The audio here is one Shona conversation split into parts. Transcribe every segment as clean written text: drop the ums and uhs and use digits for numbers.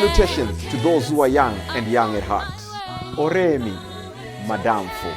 Salutations to those who are young and young at heart. Oremi, Madamfo,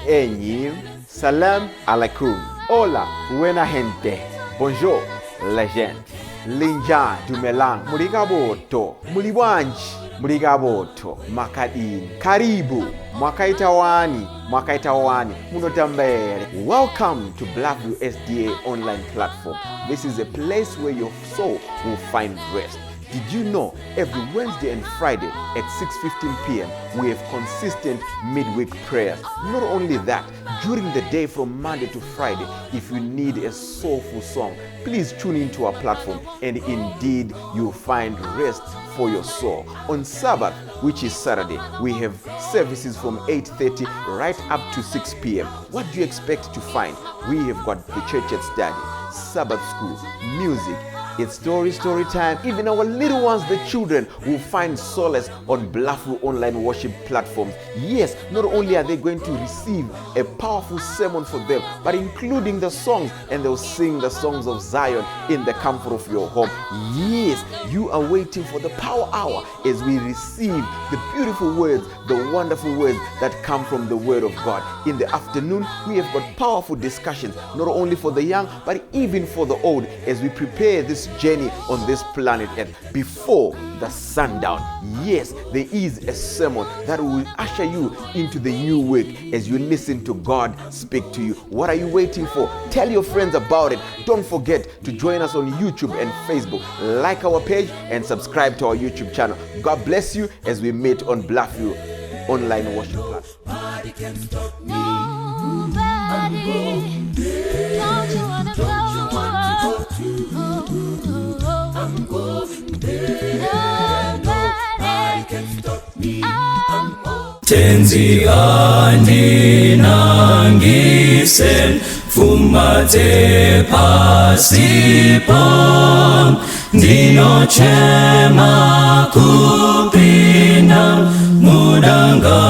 Enyi, Salam alaikum. Hola, buena gente. Bonjour, legend. Linja dumelang. Muli kabotu. Muli bwanji. Muli kabotu. Makadini. Karibu. Mwakaita wani. Mwakaita wani. Munotamba here. Welcome to Bluffview SDA online platform. This is a place where your soul will find rest. Did you know every Wednesday and Friday at 6:15 p.m. we have consistent midweek prayers? Not only that, during the day from Monday to Friday, if you need a soulful song, please tune into our platform and indeed you'll find rest for your soul. On Sabbath, which is Saturday, we have services from 8:30 right up to 6 p.m. What do you expect to find? We have got the church at study, Sabbath school, music. It's story time. Even our little ones, the children, will find solace on Bluffview online worship platforms. Yes, not only are they going to receive a powerful sermon for them, but including the songs, and they'll sing the songs of Zion in the comfort of your home. Yes, you are waiting for the power hour as we receive the beautiful words, the wonderful words that come from the Word of God. In the afternoon, we have got powerful discussions, not only for the young, but even for the old, as we prepare this journey on this planet Earth before the sundown. Yes, there is a sermon that will usher you into the new week as you listen to God speak to you. What are you waiting for? Tell your friends about it. Don't forget to join us on YouTube and Facebook. Like our page and subscribe to our YouTube channel. God bless you as we meet on Bluffview online worship platform. Nobody. Don't you wanna go? Oh, I'm going there. Nobody can stop me. I'm Tenzi andinangise pfuma dzepasipo ndinochema kupinda mudanga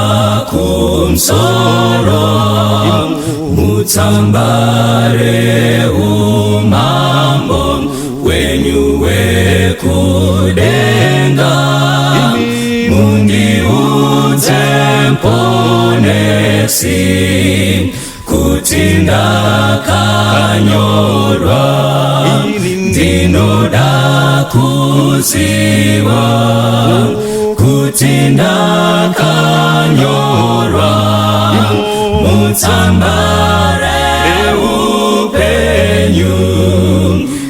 kumsoro mutsamba reumambo wenyu wekudenga mundiudze Muponesi kuti ndakanyorwa ndinoda kuziva kuti ndakanyorwa mutsamba reupenyu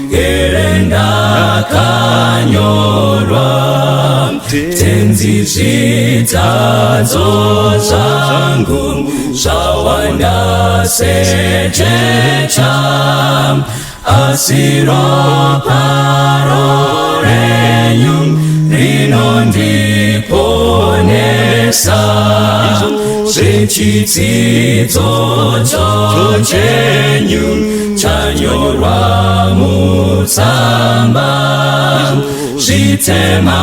here ndakanyorwa Tenzi zvitadzo zvangu zvawanda sejecha asi ropa renyu rinondiponesa zvechitsidzo chenyu chanyorwa mutsamba zvitema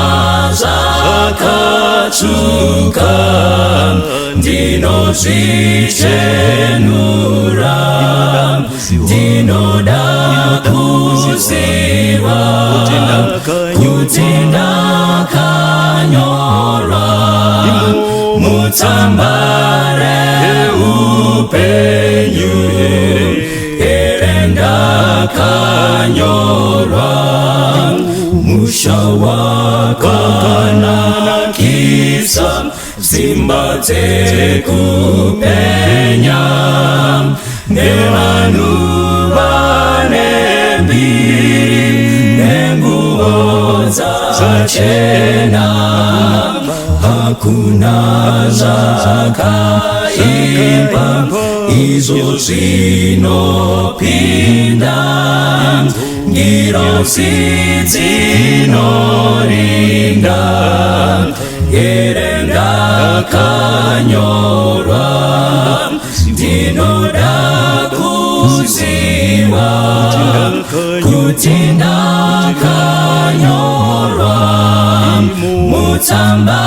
zvakatsvuka ndinozvichenura ndinoda kuziva kuti ndakanyorwa mutsamba reupenyu here ndakanyorwa musha wakanakisa dzimba dzekupenya nevanhu vane mbiri nenguo dzachena hakuna zvakaipa izvo zvinopinda ngirozi dzinorinda here ndakanyorwa ndinoda kuziva kuti ndakanyorwa mutsamba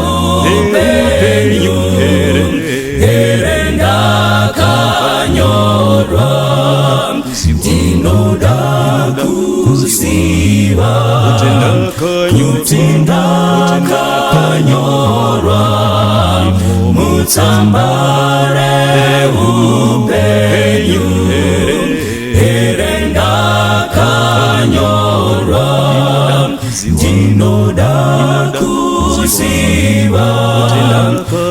reupenyu here ndakanyorwa ndinoda kuziva. Kuti ndakanyorwa mutsamba reupenyu here. Ndakanyorwa, ndinoda kuziva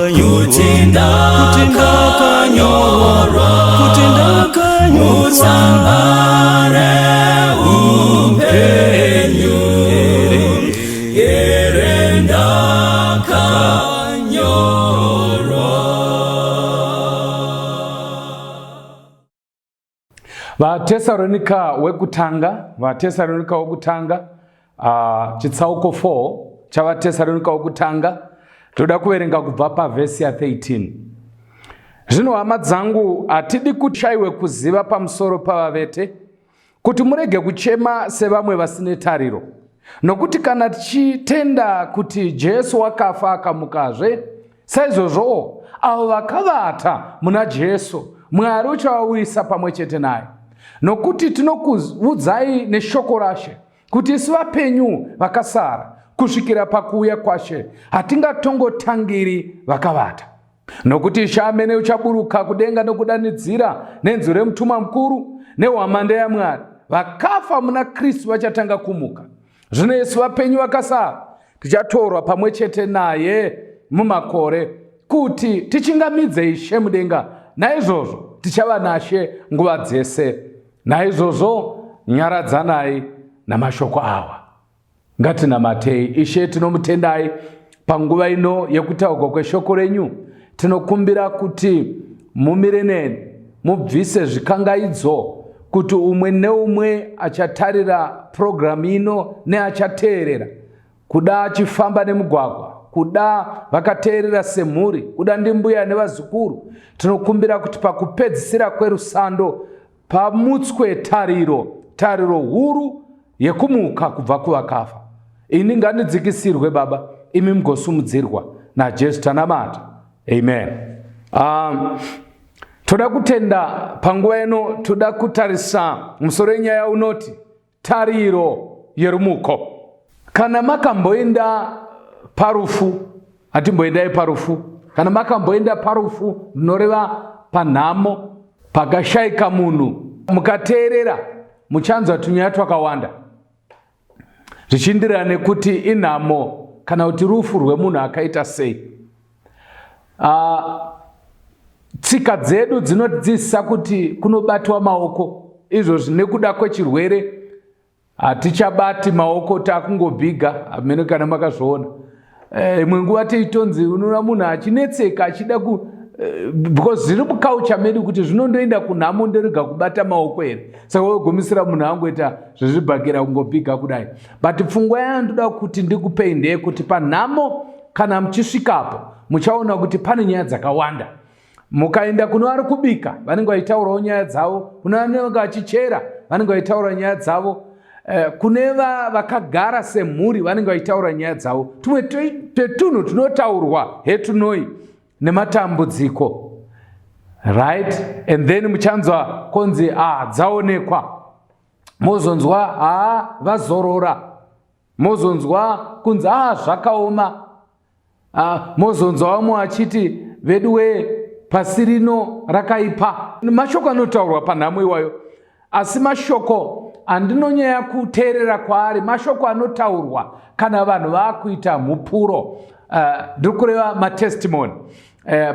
kuti ndakanyorwa mutsamba reupenyu here. Ndakanyorwa. VaTesaronika wekutanga, VaTesaronika wekutanga, chitsauko 4 chavaTesaronika wekutanga, toda kuverenga kubva pavhesi ya13. Zvino hama dzangu, hatidi kushaiwe kuziva pamusoro pavavete, kuti murege kuchema sevamwe vasine tariro. Nokuti kana tichitenda kuti Jesu wakafa akamukazve, saizvozvowo avo vakavata muna Jesu, Mwari uchavauyisa pamwe chete naye. Nokuti tinokuudzai neshoko raShe kuti isu vapenyu vakasara kusvikira pakuuya kwaShe hatingatongotangiri vakavata. Nokuti Ishe amene uchaburuka kudenga nokudanidzira nenzwi remutumwa mukuru nehwamanda yaMwari, vakafa muna Kristu vachatanga kumuka. Zvino isu vapenyu vakasara tichatorwa pamwe chete naye mumakore kuti tichingamidze Ishe mudenga. Naizvozvo tichava naShe nguva dzese. Naizvozvo nyaradzanai namashoko awa. Ngatinamatei. Ishe, tinomutendai panguva ino yekutaurwa kweshoko renyu. Tinokumbira kuti mumire neni, mubvise zvikangaidzo, kuti umwe neumwe achatarira purogiramu ino neachateerera, kuda achifamba nemugwagwa, kuda vakateerera semhuri, kuda ndimbuya nevazukuru, tinokumbira kuti pakupedzisira kwerusando pamutswe tariro, tariro huru yekumuka kubva kuvakafa. Ini ngandidzikisirwe, Baba, imi mugosumudzirwa. NaJesu tanamata, amen. Toda kutenda panguva ino. Toda kutarisa musoro wenyaya unoti tariro yerumuko. Kana makamboenda parufu, hatimboendai parufu, kana makamboenda parufu, ndinoreva panhamo, pakashayika munhu, mukateerera muchanzwa tunyaya twakawanda zvichienderana nekuti inhamo kana kuti rufu rwemunhu akaita sei. Tsika dzedu dzinodzidzisa kuti kunobatwa maoko. Izvozvi nekuda kwechirwere hatichabati maoko, takungobhiga. Hamene kana makazviona. Imwe nguva teitonzi unoona munhu achinetseka achida ku because zviri muculture medu kuti zvinondoenda kunhamo, ndorega kubata maoko here? Saka wogumisira munhu angoita zvezvibhakera, kungobhiga kudai. But pfungwa yandoda kuti ndikupei ndeyekuti panhamo kana muchisvikapo, muchaona kuti pane nyaya dzakawanda. Mukaenda kuno vari kubika, vanenge vachitaurawo nyaya dzavo. Kune vanenge vachichera, vanenge vachitaura nyaya dzavo. Kune vakagara semhuri, vanenge vachitaura nyaya dzavo. Tumwe twetunhu tunotaurwa hetunoi nematambudziko, right? And then muchanzwa konzi, "Ah, dzaonekwa." Mozonzwa, "Haa, vazorora." Mozonzwa kunzi, "Ah, zvakaoma." Ah, mozonzwa vamwe vachiti, "Vedu wee, pasi rino rakaipa." Mashoko anotaurwa panhamo iwayo. Asi mashoko andinonyanya kuteerera kwaari mashoko anotaurwa kana vanhu vaakuita mhupuro, ndiri kureva matestimony.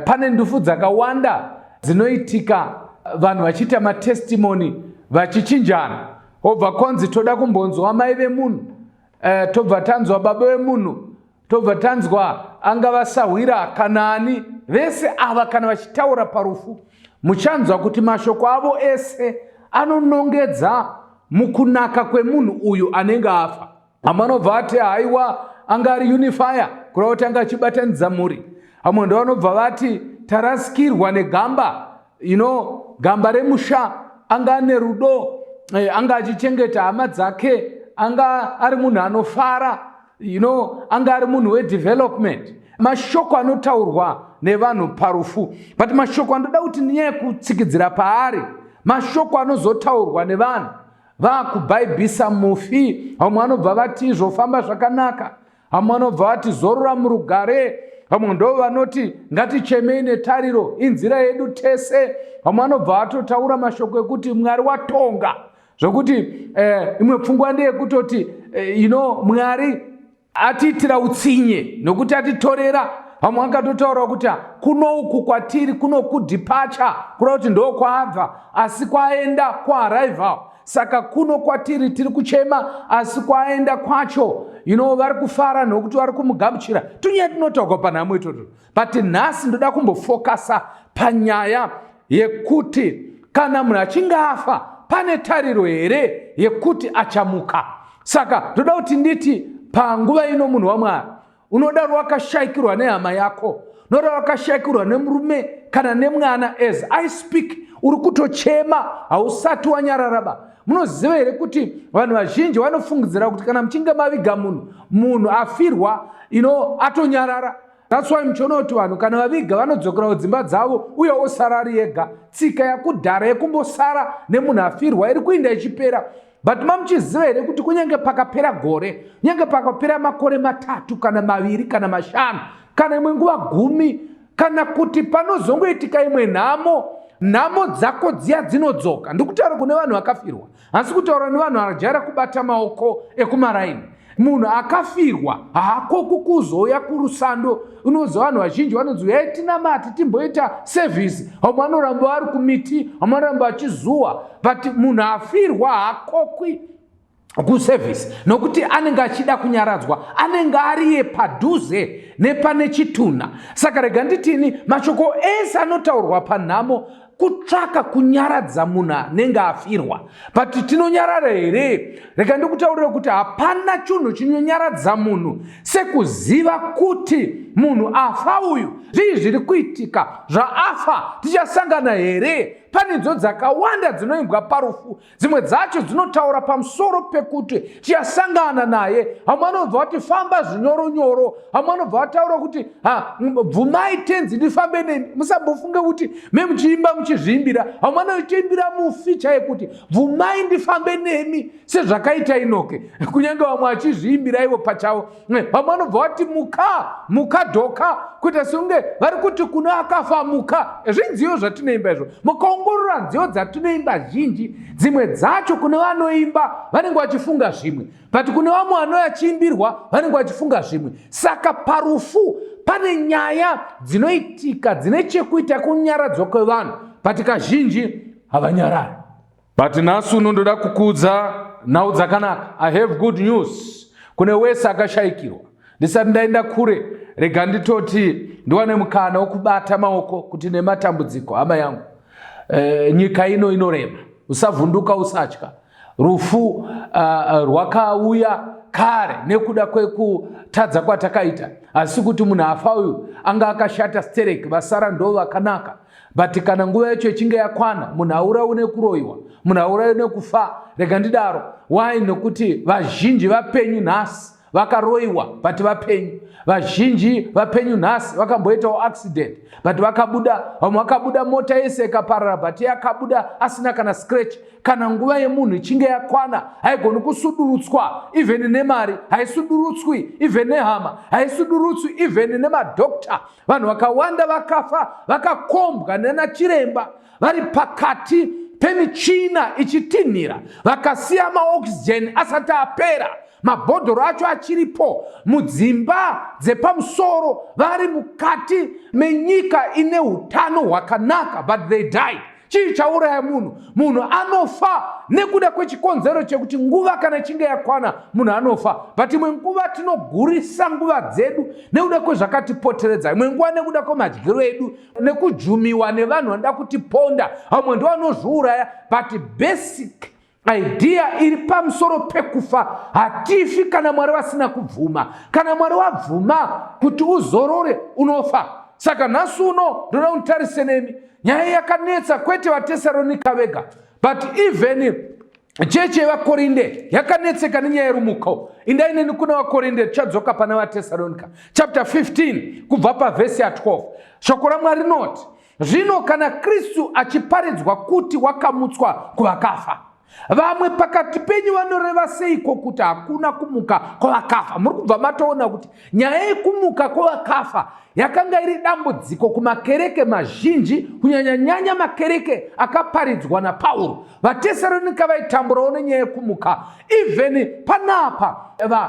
Pane ndufu dzakawanda dzinoitika vanhu vachiita matestimony, vachichinjana, wobva konzi, "Toda kumbonzwa mai vemunhu." Tobva tanzwa baba vemunhu, tobva tanzwa angava sahwira kana ani. Vese ava kana vachitaura parufu, muchanzwa kuti mashoko avo ese anonongedza mukunaka kwemunhu uyu anenge afa. Amwe anobva ati, "Haiwa, anga ari unifier," kureva kuti anga achibatanidza mhuri. Amwe ndo vanobva vati, "Tarasikirwa negamba, gamba remusha. Anga ane rudo, anga achichengeta hama dzake, anga ari munhu anofara, anga ari munhu wedevelopment." Mashoko anotaurwa nevanhu parufu. But mashoko andoda kuti ndinyanye kutsikidzira paari mashoko anozotaurwa nevanhu. Vakubhaibhisa mufi, vamwe vanobva vati zvofamba zvakanaka, vamwe vanobva vati zorora murugare, vamwe ndo vanoti ngatichemei netariro, inzira yedu tese. Vamwe vanobva vatotaura mashoko ekuti Mwari watonga, zvokuti eh, imwe pfungwa ndeyekutoti eh, you know, Mwari atiitira utsinye nokuti atitorera. Vamwe vakatotaura kuti kuno uku kwatiri kuno kudeparture, kureva kuti ndokwaabva asi kwaenda kuarrival, saka kuno kwatiri tiri kuchema asi kwaenda kwacho you know, vari kufara nokuti vari kumugamuchira. Tunyaya tunotaurwa panhamo itoto, but nhasi ndoda kumbofokasa panyaya yekuti kana munhu achinge afa pane tariro here yekuti achamuka. Saka ndoda kuti nditi panguva ino, munhu waMwari, unodaro wakashayikirwa nehama yako, unoda wakashayikirwa nemurume kana nemwana, as I speak uri kutochema, hausati wanyararaba. Munoziva here kuti vanhu vazhinji vanofungidzira kuti kana muchinge maviga munhu, munhu afirwa ino atonyarara? That's why muchiona kuti vanhu kana vaviga vanodzokera kudzimba dzavo uye osara ari ega. Tsika yakudhara yekumbosara nemunhu afirwa iri kuinda ichipera. But mamuchiziva here kuti kunyange pakapera gore, kunyange pakapera makore 3 kana 2 kana 5 kana imwe nguva 10, kana kuti panozongoitika imwe nhamo, nhamo dzako dziya dzinodzoka? Ndikutaura kune vanhu vakafirwa, asi kutaura nevanhu vajaira kubata maoko ekumaraini. Munhu akafirwa haakoku kuzouya kurusando. Unoziva vanhu vazhinji vanonzi uyai tinamati timboita sevhisi, vamwe vanoramba vari kumiti, vamwe vanoramba vachizuwa, but munhu afirwa haakokwi kusevhisi nokuti anenge achida kunyaradzwa, anenge ariye padhuze nepane chitunha. Saka rega nditini, mashoko ese anotaurwa panhamo kutsvaka kunyaradza munhu anenge afirwa. But tinonyarara here? Rega ndikutaurire kuti hapana chinhu chinonyaradza munhu sekuziva kuti munhu afa uyu, zvii zviri kuitika zvaafa, tichasangana here? Pane nzo dzakawanda dzinoimbwa parufu, dzimwe dzacho dzinotaura pamusoro pekuti tichasangana naye. Vamwe vanobva vati famba zvinyoronyoro, vamwe vanobva vataura kuti bvumai tenzi ndifambe nemi. Musambofunge kuti memuchiimba muchizviimbira. Vamwe vanochiimbira mufi chaiye kuti bvumai ndifambe nemi sezvakaita Inoke, kunyange vamwe vachizviimbira ivo pachavo. Vamwe vanobva vati muka muka dhoka, kuita sekunge vari kuti kune akafa muka. Zvinziyo zvatinoimba izvo, mukaongorora nziyo dzatinoimba zhinji, dzimwe dzacho kune vanoimba vanenge vachifunga zvimwe, but kune vamwe vanoyachiimbirwa vanenge vachifunga zvimwe. Saka parufu pane nyaya dzinoitika dzine chekuita kunyaradzwa kwevanhu, but kazhinji havanyarari. But nhasi uno ndoda kukuudza nhau dzakanaka. I have good news kune wese akashayikirwa. Ndisati ndaenda kure, rega nditoti ndiwane mukana wokubata maoko kuti nematambudziko, hama yangu. Nyika ino inorema, usavhunduka, usatya. Rufu rwakauya kare nekuda kwekutadza kwatakaita, asi kuti munhu afa uyu anga akashata stereki, vasara ndo vakanaka. But kana nguva yacho ichinge yakwana, munhu aurayiwe nekuroyiwa, munhu aurayiwe nekufa. Rega ndidaro. Why? Nekuti vazhinji vapenyu nhasi vakaroyiwa, but vapenyu. Vazhinji vapenyu nhasi vakamboitawo accident, but vakabuda. Vamwe vakabuda mota yese ikaparara, but yakabuda asina kana scratch. Kana nguva yemunhu ichinge yakwana, haigoni kusudurutswa even nemari, haisudurutswi even nehama, haisudurutswi even nemadhokta. Vanhu vakawanda vakafa vakakombwa nana chiremba vari pakati pemichina ichitinhira, vakasiya maoxygen asati apera, mabhodhoro acho achiripo mudzimba dzepamusoro, vari mukati menyika ine utano hwakanaka, but they died. Chii chauraya munhu? Munhu anofa nekuda kwechikonzero chekuti nguva kana ichinge yakwana munhu anofa. But imwe nguva tinogurisa nguva dzedu nekuda kwezvakatipoteredza, imwe nguva nekuda kwemadyiro edu nekujumiwa nevanhu vanoda kutiponda, vamwe ndo vanozviuraya. But basic idea iri pamusoro pekufa, hatifi kana Mwari vasina kubvuma. Kana Mwari wabvuma kuti uzorore, unofa. Saka nhasi uno ndoda kunditarise nemi nyaya yakanetsa, kwete vaTesaronika vega, but even chechi yevaKorinde yakanetseka nenyaya yerumuko. Indai neni kuna vaKorinde, tichadzoka pana vaTesaronika chapter 15 kubva pavhesi ya12. Shoko raMwari rinoti, zvino kana Kristu achiparidzwa kuti wakamutswa kuvakafa, Vamwe pakati penyu vanoreva seiko kuti hakuna kumuka kwavakafa? Muri kubva matoona kuti nyaya yekumuka kwavakafa yakanga iri dambudziko kumakereke mazhinji, kunyanyanyanya makereke akaparidzwa naPauro. VaTesaronika vaitamburawo nenyaya yekumuka. Even panapa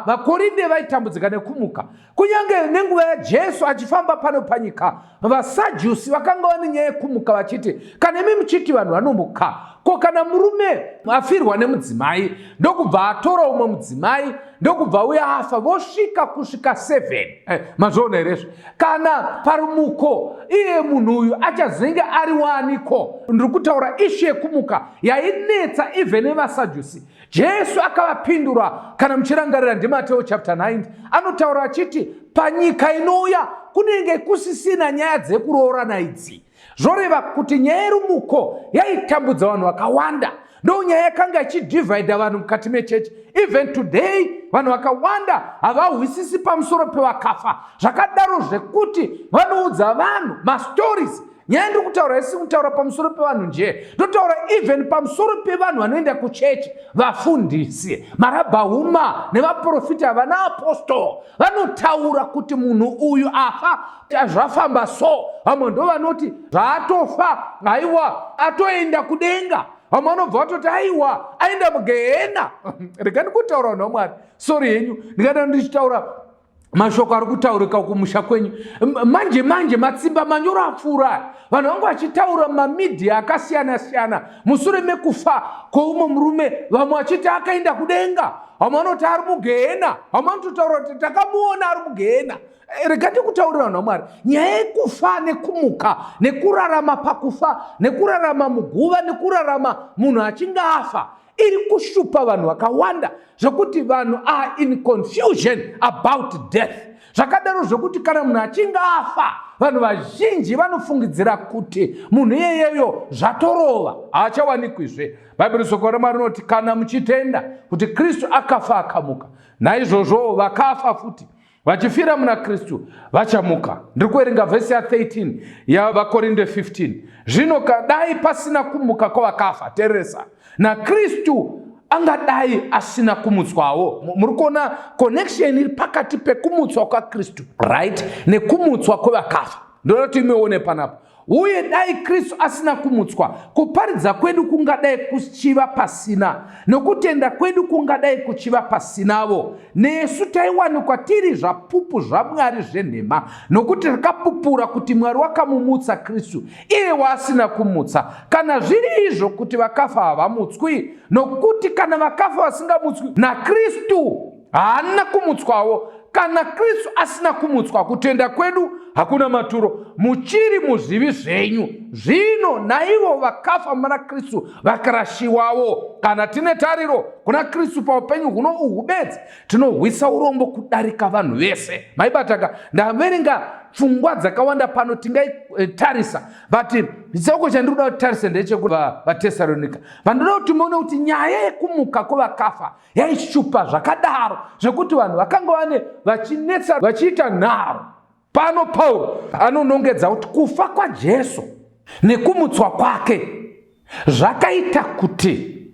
VaKorinde vaitambudzika nekumuka. Kunyange nenguva yaJesu achifamba pano panyika, vaSajusi vakanga vane nyaya yekumuka vachiti, kana imi muchiti vanhu vanomuka, ko kana murume afirwa nemudzimai ndokubva atora umwe mudzimai ndokubva uya afa vosvika kusvika 7 eh, mazviona here izvo? Kana parumuko iye munhu uyu achazenge ari waaniko? Ndiri kutaura ishu yekumuka yainetsa even nevaSajusi. Jesu akavapindura, kana muchirangarira ndiMateo chapter 9, anotaura achiti panyika inouya kunenge kusisina nyaya dzekuroorana idzi. Zvoreva kuti nyaya yerumuko yaitambudza vanhu vakawanda. Ndo nyaya yakanga ichidivhaidha vanhu mukati mechechi. Even today vanhu vakawanda havahwisisi pamusoro pevakafa. Zvakadaro zvekuti vanoudza vanhu mastories. Nyaya ndiri kutaura isi kutaura pamusoro pevanhu nje, ndotaura even pamusoro pevanhu vanoenda kuchechi, vafundisi, marabhauma nevaprofita, vana apostol vanotaura kuti munhu uyu afa zvafamba so. Vamwe ndo vanoti zvaatofa aiwa atoenda kudenga, vamwe vanobva vatoti aiwa aenda mugehena. Rega ndikutaura vanhu vaMwari, sorry henyu ndikada ndichitaura mashoko ari kutaurika kumusha kwenyu manje manje matsimba manyoro apfuura vanhu vangu vachitaura mumamidhiya akasiyana siyana musure mekufa kweumwe murume, vamwe vachiti akaenda kudenga, vamwe vanoti ari mugehena, vamwe vanototaura kuti takamuona ari mugehena. Rega ndikutaurira vanhu vaMwari, nyaya yekufa nekumuka nekurarama pakufa nekurarama muguva nekurarama munhu achinge afa iri kushupa vanhu vakawanda zvekuti vanhu are in confusion about death. Zvakadaro zvekuti kana munhu achinge afa, vanhu vazhinji vanofungidzira kuti munhu iyeyeyo zvatorova, haachawanikwizve. Bhaibheri soko raMwari rinoti kana muchitenda kuti Kristu akafa akamuka, naizvozvowo vakafa futi vachifira muna Kristu vachamuka. Ndiri kuverenga vhesi ya 13 yaVaKorinde 15. Zvino kadai pasina kumuka kwavakafa, teresa, naKristu angadai asina kumutswawo. Muri kuona connection iri pakati pekumutswa kwaKristu, right, nekumutswa kwevakafa. Ndoda kuti imione panapa. Uye dai Kristu asina kumutswa, kuparidza kwedu kungadai kuchiva pasina, nokutenda kwedu kungadai kuchiva pasinavo. Nesu taiwanikwa tiri zvapupu zvaMwari zvenhema, nokuti takapupura kuti Mwari wakamumutsa Kristu, iye waasina kumutsa, kana zviri izvo kuti vakafa havamutswi. Nokuti kana vakafa vasingamutswi, naKristu haana kumutswawo. Kana Kristu asina kumutswa, kutenda kwedu hakuna maturo, muchiri muzvivi zvenyu. Zvino naivo vakafa muna Kristu vakarashiwawo. Kana tine tariro kuna Kristu paupenyu huno uhu bedzi, tinohwisa urombo kudarika vanhu vese. Maibataka, ndaverenga pfungwa dzakawanda pano, tingaitarisa, but chitsauko chandiri kuda kutarise ndechekuvaTesaronika. Vandoda kuti muone kuti nyaya yekumuka kwevakafa yaishupa zvakadaro zvekuti vanhu vakanga vane vachinetsa vachiita nharo. Pano Pauro anonongedza kuti kufa kwaJesu nekumutswa kwake zvakaita kuti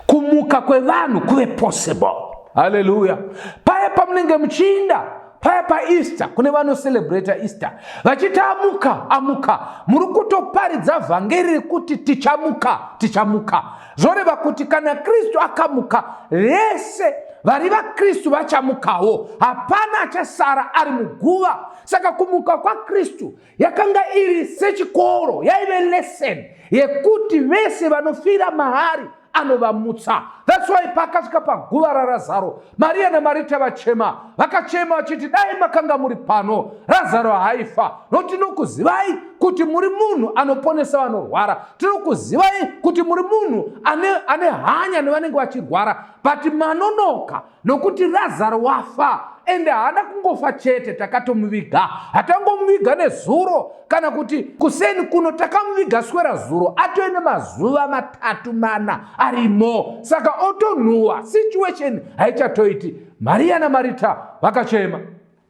kumuka kwevanhu kuve possible. Haleluya! Paya pamunenge muchiinda paya paEaster, kune vanocelebrata Easter vachiti amuka amuka, muri kutoparidza vhangeri rekuti tichamuka tichamuka. Zvoreva kuti kana Kristu akamuka, vese vari vaKristu vachamukawo, hapana achasara ari muguva. Saka kumuka kwaKristu yakanga iri sechikoro, yaive lesson yekuti vese vanofira maari anovamutsa. That's why paakasvika paguva raRazaro, Maria naMarita vachema, vakachema vachiti dai makanga muri pano, Razaro haifa. Nokuti tinokuzivai kuti muri munhu anoponesa vanorwara, tinokuzivai kuti muri munhu ane, ane hanya nevanenge vachirwara, but manonoka nokuti Razaro wafa. Ende haana kungofa chete, takatomuviga. Hatangomuviga nezuro kana kuti kuseni kuno, takamuviga swera zuro, atove nemazuva 3 4 arimo, saka otonhuwa. Situation haichatoiti. Maria naMarita vakachema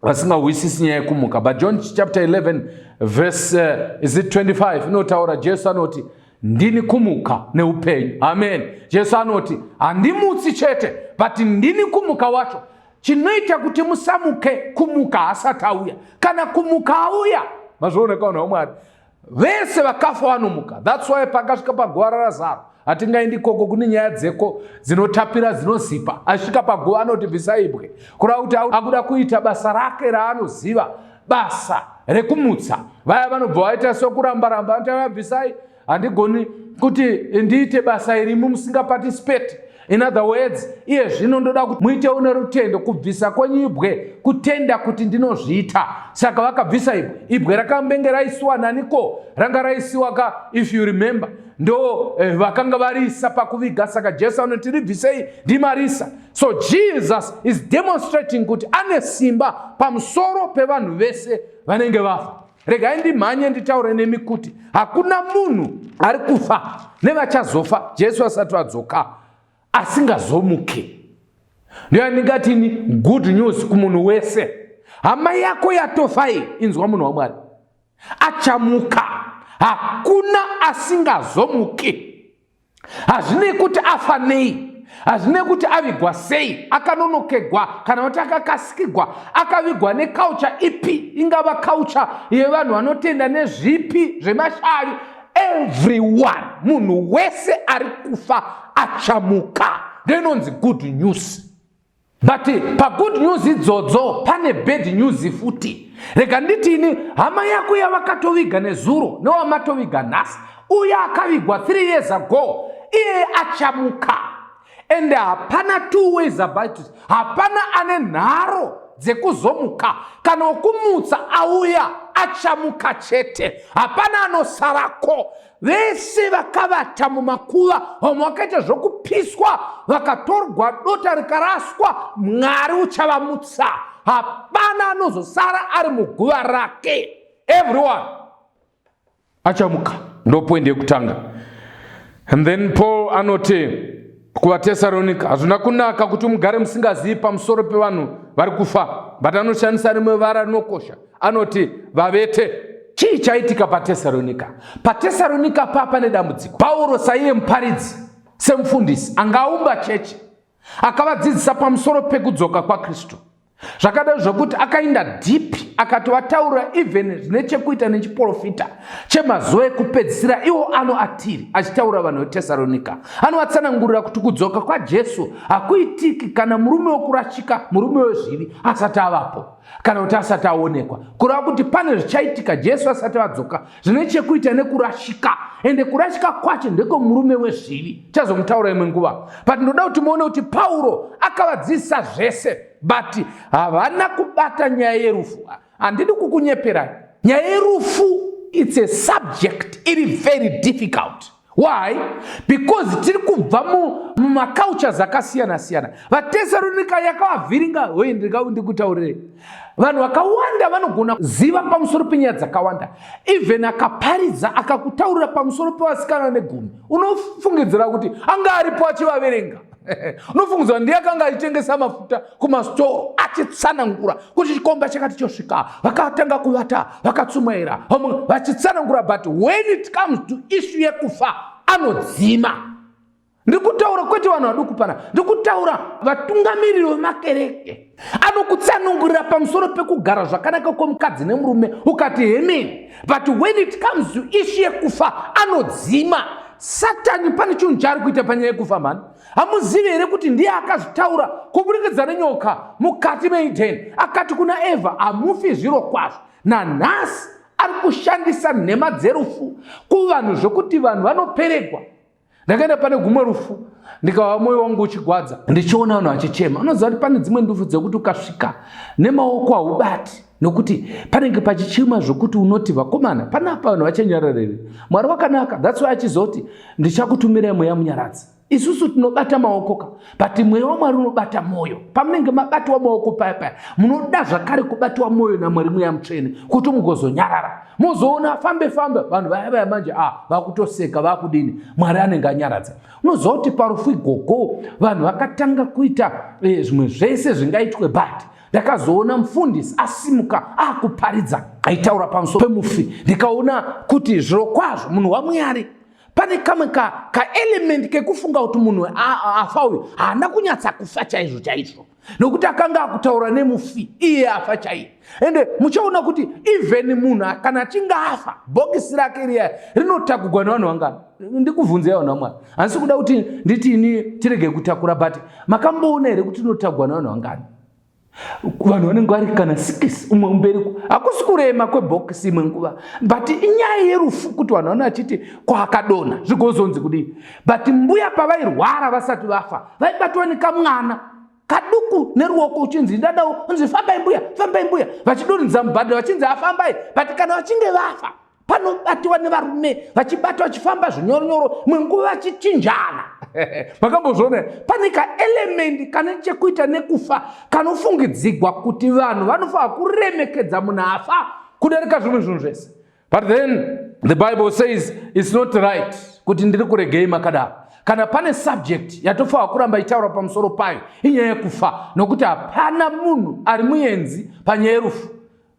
vasingahwisisi nyaya yekumuka. But John chapter 11 verse is it 25 inotaura, Jesu anoti, Ndini kumuka neupenyu. Amen. Jesu anoti handimutsi chete, but ndini kumuka wacho. Chinoita kuti musamuke kumuka haasati auya. Kana kumuka auya, mazviona kaona waMwari, vese vakafa vanomuka. That's why pakasvika paguva raRazaro, hatingaendi ikoko, kune nyaya dzeko dzinotapira dzinozipa. Asvika paguva anoti bvisai ibwe, kureva kuti akuda kuita basa rake raanoziva, basa rekumutsa vaya vanobva vaita sokuramba-ramba, vanoti vabvisai, handigoni kuti ndiite basa irimo musingaparticipate. In other words, iye zvino ndoda kuti muitewo nerutendo, kubvisa kwenyu ibwe kutenda kuti ndinozviita. Saka vakabvisa ibwe. Ibwe rakambenge raisiwa naniko? Ranga raisiwa ka, if you remember, ndo vakanga variisa pakuviga. Saka Jesu anoti ribvisei, ndimarisa. So Jesus is demonstrating kuti ane simba pamusoro pevanhu vese vanenge vafa. Regai ndimhanye nditaure nemi kuti hakuna munhu ari kufa nevachazofa Jesu asati vadzoka asingazomuki. Ndiyo yandingatini good news kumunhu wese. Hama yako yatofa iyi, inzwa munhu waMwari, achamuka. Hakuna asingazomuki. Hazvinei kuti afa nei, hazvinei kuti avigwa sei, akanonokegwa kana kuti akakasikigwa, akavigwa nekaucha ipi, ingava kaucha yevanhu vanotenda nezvipi zvemashavi, everyone, munhu wese ari kufa achamuka. Ndoinonzi good news. But pagood news idzodzo pane bad news futi. Rega nditini, hama yako yavakatoviga nezuro newamatoviga nhasi, uya akavigwa 3 years ago, iye achamuka. And hapana two ways about it. Hapana ane nharo dzekuzomuka. Kana wokumutsa auya, achamuka chete. Hapana anosarako. Vese vakavata mumakuva, vamwe vakaita zvokupiswa, vakatorwa dota rikaraswa, Mwari uchavamutsa. Hapana anozosara ari muguva rake. Everyone achamuka. Ndo point yekutanga. And then Paul anoti kuvaTesaronika, hazvina kunaka kuti mugare musingazivi pamusoro pevanhu vari kufa, but anoshandisa rimwe vara rinokosha, anoti vavete. Chii chaitika paTesaronika? PaTesaronika pa pane dambudziko. Pauro saiye muparidzi, semufundisi angaumba chechi, akavadzidzisa pamusoro pekudzoka kwaKristu. Zvakadai zvokuti akaenda deep, akatovataurira even zvine chekuita nechiprofita chemazuva ekupedzisira iwo ano atiri, achitaura vanhu veTesaronika. Anovatsanangurira kuti kudzoka kwaJesu hakuitiki kana murume wekurashika, murume wezvivi asati avapo, kana kuti asati aonekwa. Kureva kuti pane zvichaitika Jesu asati adzoka zvine chekuita nekurashika, ende kurashika kwacho ndekwemurume wezvivi. Chazomutaura imwe nguva, but ndoda kuti muone kuti Pauro akavadzidzisa zvese, but havana kubata nyaya yerufu. Handidi kukunyeperai, nyaya yerufu it's a subject iri very difficult. Why? Because tiri kubva mumacultures akasiyana siyana. VaTesaronika yakavavhiringa. Hoi, ndikutaurire, vanhu vakawanda vanogona ziva pamusoro penyaya dzakawanda. Even akaparidza akakutaurira pamusoro pevasikana negumi, unofungidzira kuti anga aripo achivaverenga. Unofungidzira ndiye akanga achitengesa mafuta kumasitoro, achitsanangura kuti chikomba chakati chosvika, vakatanga kuvata, vakatsumwaira, vachitsanangura. But when it comes to issue yekufa, anodzima. Ndiri kutaura kwete vanhu vaduku pana, ndiri kutaura vatungamiriri vemakereke. Anokutsanangurira pamusoro pekugara zvakanaka kwemukadzi nemurume, ukati hemeni, but when it comes to issue yekufa, anodzima. Satani pane chinhu chaari kuita panyaya yekufa mhani. Hamuzivi here kuti ndiye akazvitaura kuburikidza nenyoka mukati meEdheni, akati kuna Evha, hamufi zviro kwazvo. Nanhasi ari kushandisa nhema dzerufu kuvanhu zvokuti vanhu vanoperegwa. Ndakaenda pane gumwe rufu, ndikava mwoyo wangu uchigwadza ndichiona vanhu vachichema. Unoziva kuti pane dzimwe ndufu dzekuti ukasvika nemaoko haubati, nokuti panenge pachichema zvokuti unoti vakomana panapa vanhu vachanyararere. Mwari wakanaka, that's why achizoti ndichakutumirai mweya munyaradzi. Isusu tinobata maoko ka, but mweya waMwari unobata mwoyo. Pamunenge mabatiwa maoko paya paya, munoda zvakare kubatiwa mwoyo naMwari mweya mutsvene kuti mugozonyarara. Mozoona fambe fambe vanhu vaya vaya manje vakutoseka, vakudini, Mwari anenge anyaradza. Unoziva kuti parufu igogo vanhu vakatanga kuita zvimwe zvese zvingaitwe, but ndakazoona mufundisi asimuka akuparidza aitaura pamusoro pemufi, ndikaona kuti zviro kwazvo munhu waMwari. Pane kamwe kaelement ka kekufunga kuti munhu afa uyu haana kunyatsa kufa chaizvo chaizvo, nokuti akanga akutaura nemufi iye afa chaiye. Ende muchaona kuti even munhu kana achinge afa, bhokisi rake riya rinotakugwa nevanhu vangani? Ndikuvhunzei vanhu vamwari, handisi kuda kuti nditi ini tirege kutakura, but makamboona here kuti rinotagwa nevanhu vangani? Vanhu vanenge vari kana 6, umwe mberi. Hakusi kurema kwebhokisi imwe nguva, but inyaya yerufu kuti vanhu vana vachiti kwakadonha zvigozonzi kudii. But mbuya pavairwara vasati vafa, vaibatwa nekamwana kaduku neruoko, uchinzi ndadawo, unzi fambai mbuya, fambai mbuya, vachidonhedza mubhadha, vachinzi afambai. But kana vachinge vafa, panobatiwa nevarume, vachibata, vachifamba zvinyoronyoro, imwe nguva vachichinjana. Makambozviona? Pane kaelement kane chekuita nekufa kanofungidzigwa kuti vanhu vanofanira kuremekedza munhu afa kudarika zvimwe zvinhu zvese. But then the Bible says it's not right kuti ndiri kuregei makadaro. Kana pane subject yatofanira kuramba ichitaura pamusoro payo, inyaya yekufa, nokuti hapana munhu ari muenzi panyaya yerufu.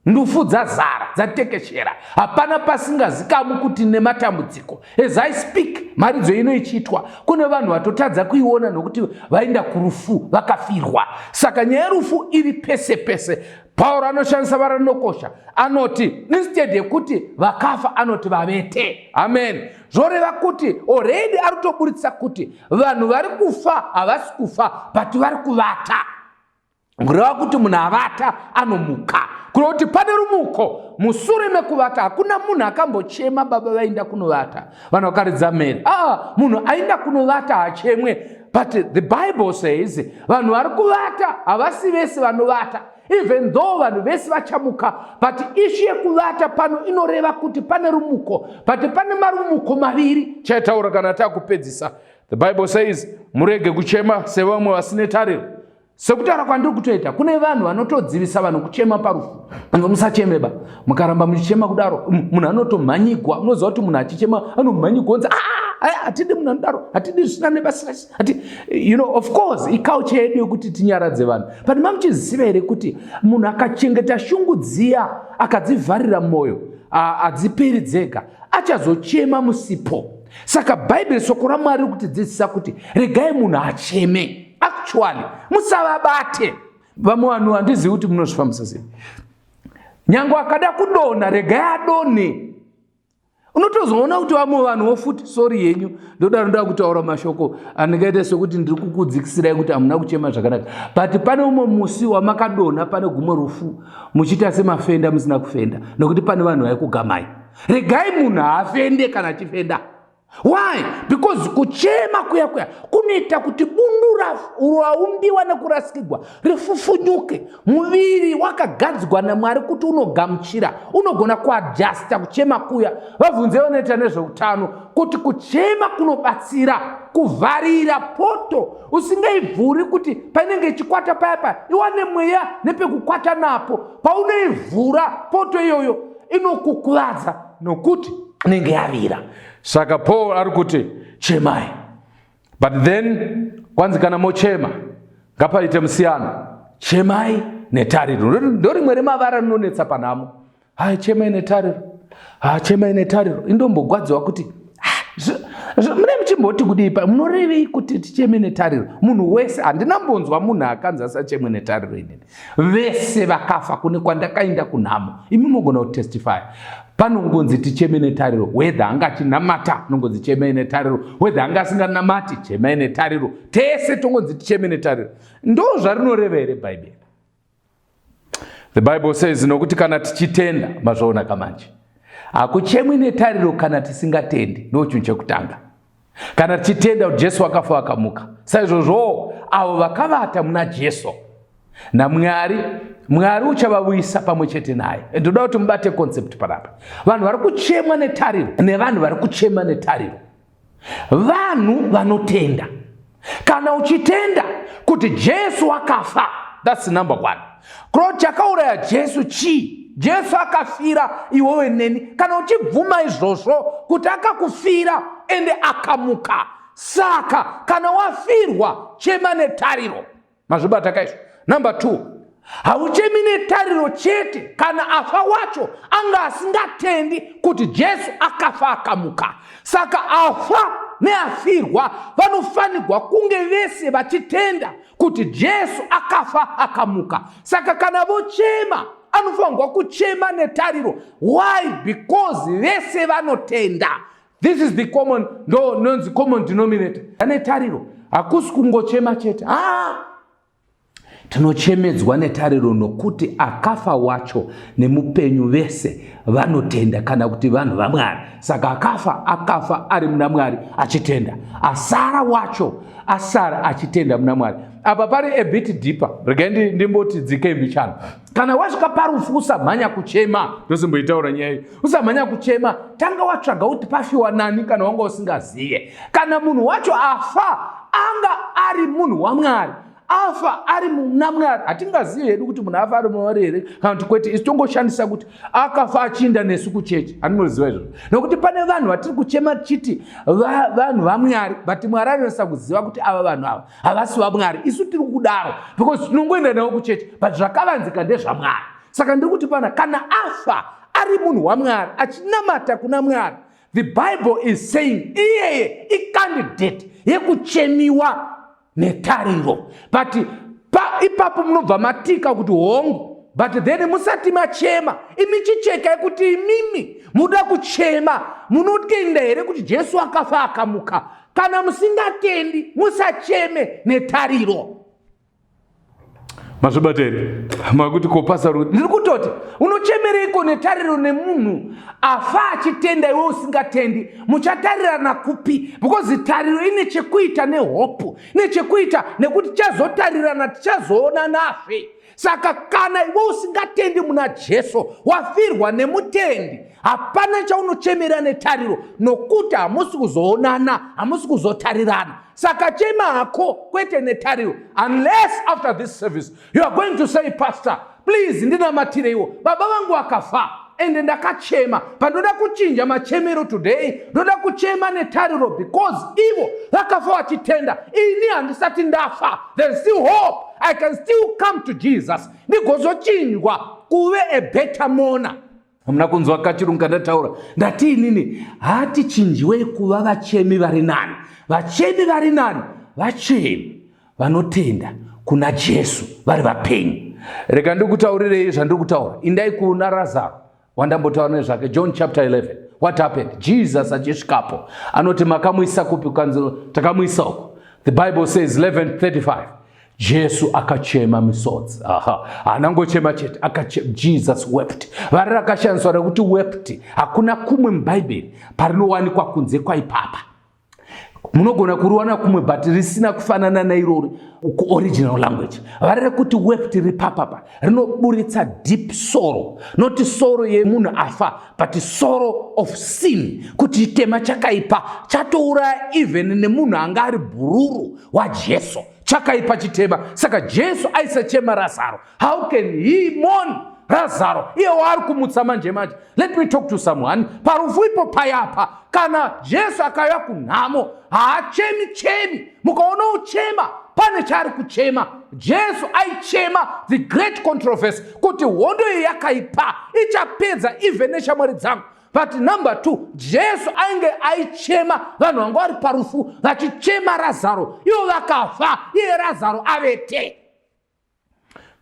Ndufu dzazara, dzatekeshera, hapana pasingazikamwi kuti nematambudziko. As I speak, mharidzo ino ichiitwa, kune vanhu vatotadza kuiona nokuti vaenda kurufu vakafirwa. Saka nyaya yerufu iri pese pese. Pauro anoshandisa vara rinokosha, anoti instead yekuti vakafa, anoti vavete. Amen. Zvoreva kuti already ari kutoburitsa kuti vanhu vari kufa havasi kufa, but vari kuvata. Kureva kuti munhu avata anomuka, kureva kuti pane rumuko musure mekuvata. Hakuna munhu akambochema baba vaenda kunovata, vanhu vakaridza mhere. Aa, munhu aenda kunovata hachemwe. But the Bible says vanhu vari kuvata havasi vese vanovata, even though vanhu vese vachamuka. But issue yekuvata pano inoreva kuti pane rumuko, but pane marumuko maviri. Chaitaura kana takupedzisa, the Bible says murege kuchema sevamwe vasine tariro. Sekutaura kwandiri kutoita, kune vanhu vanotodzivisa vanhu kuchema parufu. Musacheme ba, mukaramba muchichema kudaro, munhu anotomhanyigwa. Unoziva kuti munhu achichema anomhanyigwa, onzi ah, ah, hatidi munhu anodaro, hatidi zvisina nebasa. Of course iculture yedu yekuti tinyaradze vanhu, but mamuchiziva here kuti munhu akachengeta shungu dziya, akadzivharira mwoyo, hadziperi dzega, achazochema musipo. Saka Bhaibheri, soko raMwari, riri kutidzidzisa kuti regai munhu acheme. Actually, musavabate vamwe vanhu, handizivi kuti munozvifambisa sei. Nyange akada kudonha, regai adonhe. Unotozoona kuti vamwe vanhuwo futi, sorry yenyu, ndoda ndoda kutaura mashoko andingaite sekuti ndiri kukudzikisirai kuti hamuna kuchema zvakanaka, but pane umwe musi wamakadonha pane gumwe rufu muchiita semafenda musina kufenda, nokuti pane vanhu vaikugamai. Regai munhu haafende kana achifenda. Why? Because kuchema kuya kuya kunoita kuti bundu raumbiwa nekurasikigwa rifufunyuke. Muviri wakagadzigwa naMwari kuti unogamuchira, unogona kuadjusta kuchema kuya. Vabvunze vanoita nezveutano kuti kuchema kunobatsira kuvharira poto usingaivhuri, kuti painenge ichikwata paya paya iwane mweya nepekukwata napo. Paunoivhura poto iyoyo, inokukuvadza nokuti inenge yavira. Saka Paul ari kuti chemai, but then kwanzi kana mochema ngapaite musiyano. Chemai netariro. Ndorimwe remavara rinonetsa panhamo. Hai, chemai netariro, ha, chemai netariro. Indombogwadziwa kuti mune muchimboti kudii pa munorevei kuti ticheme netariro? Munhu wese, handina mbonzwa munhu akanzi asachemwe netariro inini. Vese vakafa kune kwandakaenda kunhamo, imi mogona kutestify, panongonzi ticheme netariro. Whether anga achinamata, nongonzi chemai netariro. Whether anga asinganamati, chemai netariro. Tese tongonzi ticheme netariro. Ndo zvarinoreva here Bhaibheri? The Bible says nokuti kana tichitenda, mazvaona kamanje, hakuchemwi netariro kana tisingatendi. Ndo chinhu chekutanga. Kana tichitenda kuti Jesu akafa akamuka, saizvozvowo avo vakavata muna Jesu naMwari, Mwari uchavavuyisa pamwe chete naye. Ndoda kuti mubate concept panapa. Vanhu vari kuchemwa netariro nevanhu vari kuchema netariro, vanhu vanotenda. Kana uchitenda kuti Jesu akafa, that's number one. Kuroti chakauraya Jesu chii? Jesu akafira iwewe neni. Kana uchibvuma izvozvo kuti akakufira ende akamuka, saka kana wafirwa, chema netariro. Mazvibata kaizvo? Number two. Hauchemi netariro chete kana afa wacho anga asingatendi kuti Jesu akafa akamuka. Saka afa neafirwa vanofanirwa kunge vese vachitenda kuti Jesu akafa akamuka. Saka kana vochema anofanirwa kuchema netariro. Why? Because vese vanotenda. This is the common, ndo nonzi common denominator. Ane tariro hakusi kungochema chete. Ah! Tinochemedzwa netariro nokuti akafa wacho nemupenyu vese vanotenda kana kuti vanhu vaMwari. Saka akafa akafa ari muna Mwari achitenda, asara wacho asara achitenda muna Mwari. Apa pari a bit deeper, regai ndimboti dzikei mbichana. Kana wasvika parufu usamhanya kuchema, ndosimboitaura nyaya iyi. Usamhanya kuchema, tanga watsvaga kuti pafiwa nani kana wanga usingazive. Kana munhu wacho afa anga ari munhu waMwari, afa ari muna Mwari, hatingazivi hedu kuti munhu afa ari muna Mwari here kana kuti kwete. Isu tongoshandisa kuti akafa achiinda nesu kuchechi, handinoziva izvozvo, nokuti pane vanhu vatiri kuchema tichiti vanhu vaMwari, but Mwari anonasa kuziva kuti ava vanhu ava havasi vaMwari. Isu tiri kudaro because tinongoenda navo kuchechi, but zvakavanzika ndezvaMwari. Saka ndiri kuti pana kana afa ari munhu waMwari achinamata kuna Mwari, the Bible is saying iyeye icandidate yekuchemiwa netariro. But ipapo munobva matika kuti hongu, but then musati machema imi chichekai kuti imimi muda kuchema munotenda here kuti Jesu akafa akamuka. Kana musingatendi musacheme netariro. Mazvibata here? Makuti kopasa rudi. Ndiri kutoti unochemereiko netariro nemunhu afa achitenda iwe usingatendi? Muchatarirana kupi? Because tariro ine chekuita nehope, ine chekuita nekuti tichazotarirana, tichazoonanazve. Saka kana iwe usingatendi muna Jesu, wafirwa nemutendi, hapana chaunochemera netariro, nokuti hamusi kuzoonana, hamusi kuzotarirana. Saka chema hako kwete netariro, unless after this service you are going to say, Pastor, please ndinamatireiwo, baba vangu vakafa ende ndakachema, pandoda kuchinja machemero today, ndoda kuchema netariro because ivo vakafa vachitenda, ini handisati ndafa. There's still hope, I can still come to Jesus ndigozochinjwa kuve a better mourner. Hamuna kunzwa kachirungu kandataura? Ndati inini hatichinjiwei kuva vachemi vari nani. Vachemi vari nani vachemi vanotenda kuna Jesu vari vapenyu. Rega ndikutaurirei zvandiri kutaura. Indai kuna Razaro wandambotaura nezvake, John chapter 11. What happened? Jesus achisvikapo anoti makamuisa kupi? Kanzi takamuisa uko. The Bible says 11:35 Jesu akachema misodzi. Aha, haana ngochema chete, akachema. Jesus wept. Vari rakashandiswa rekuti wept hakuna kumwe muBhaibheri parinowanikwa kunze kwaipapa. Munogona kuriwana kumwe but risina kufanana nairori kuoriginal language. Vari rekuti wept ripapapa rinoburitsa deep sorrow, not sorrow yemunhu afa, but sorrow of sin, kuti chitema chakaipa chatouraya even nemunhu anga ari bhururu waJesu. Chakaipa chitema. Saka Jesu aisachema Razaro. How can he mourn Razaro iye waari kumutsa manje manje? Let me talk to someone. Parufu ipo payapa, kana Jesu akauya kunhamo haachemi chemi. Mukaona uchema pane chaari kuchema. Jesu aichema the great controversy kuti hondo iyi yakaipa ichapedza even neshamwari dzangu. But number 2, Jesu ainge aichema vanhu vanga vari parufu vachichema Razaro, ivo vakafa, iye Razaro avete.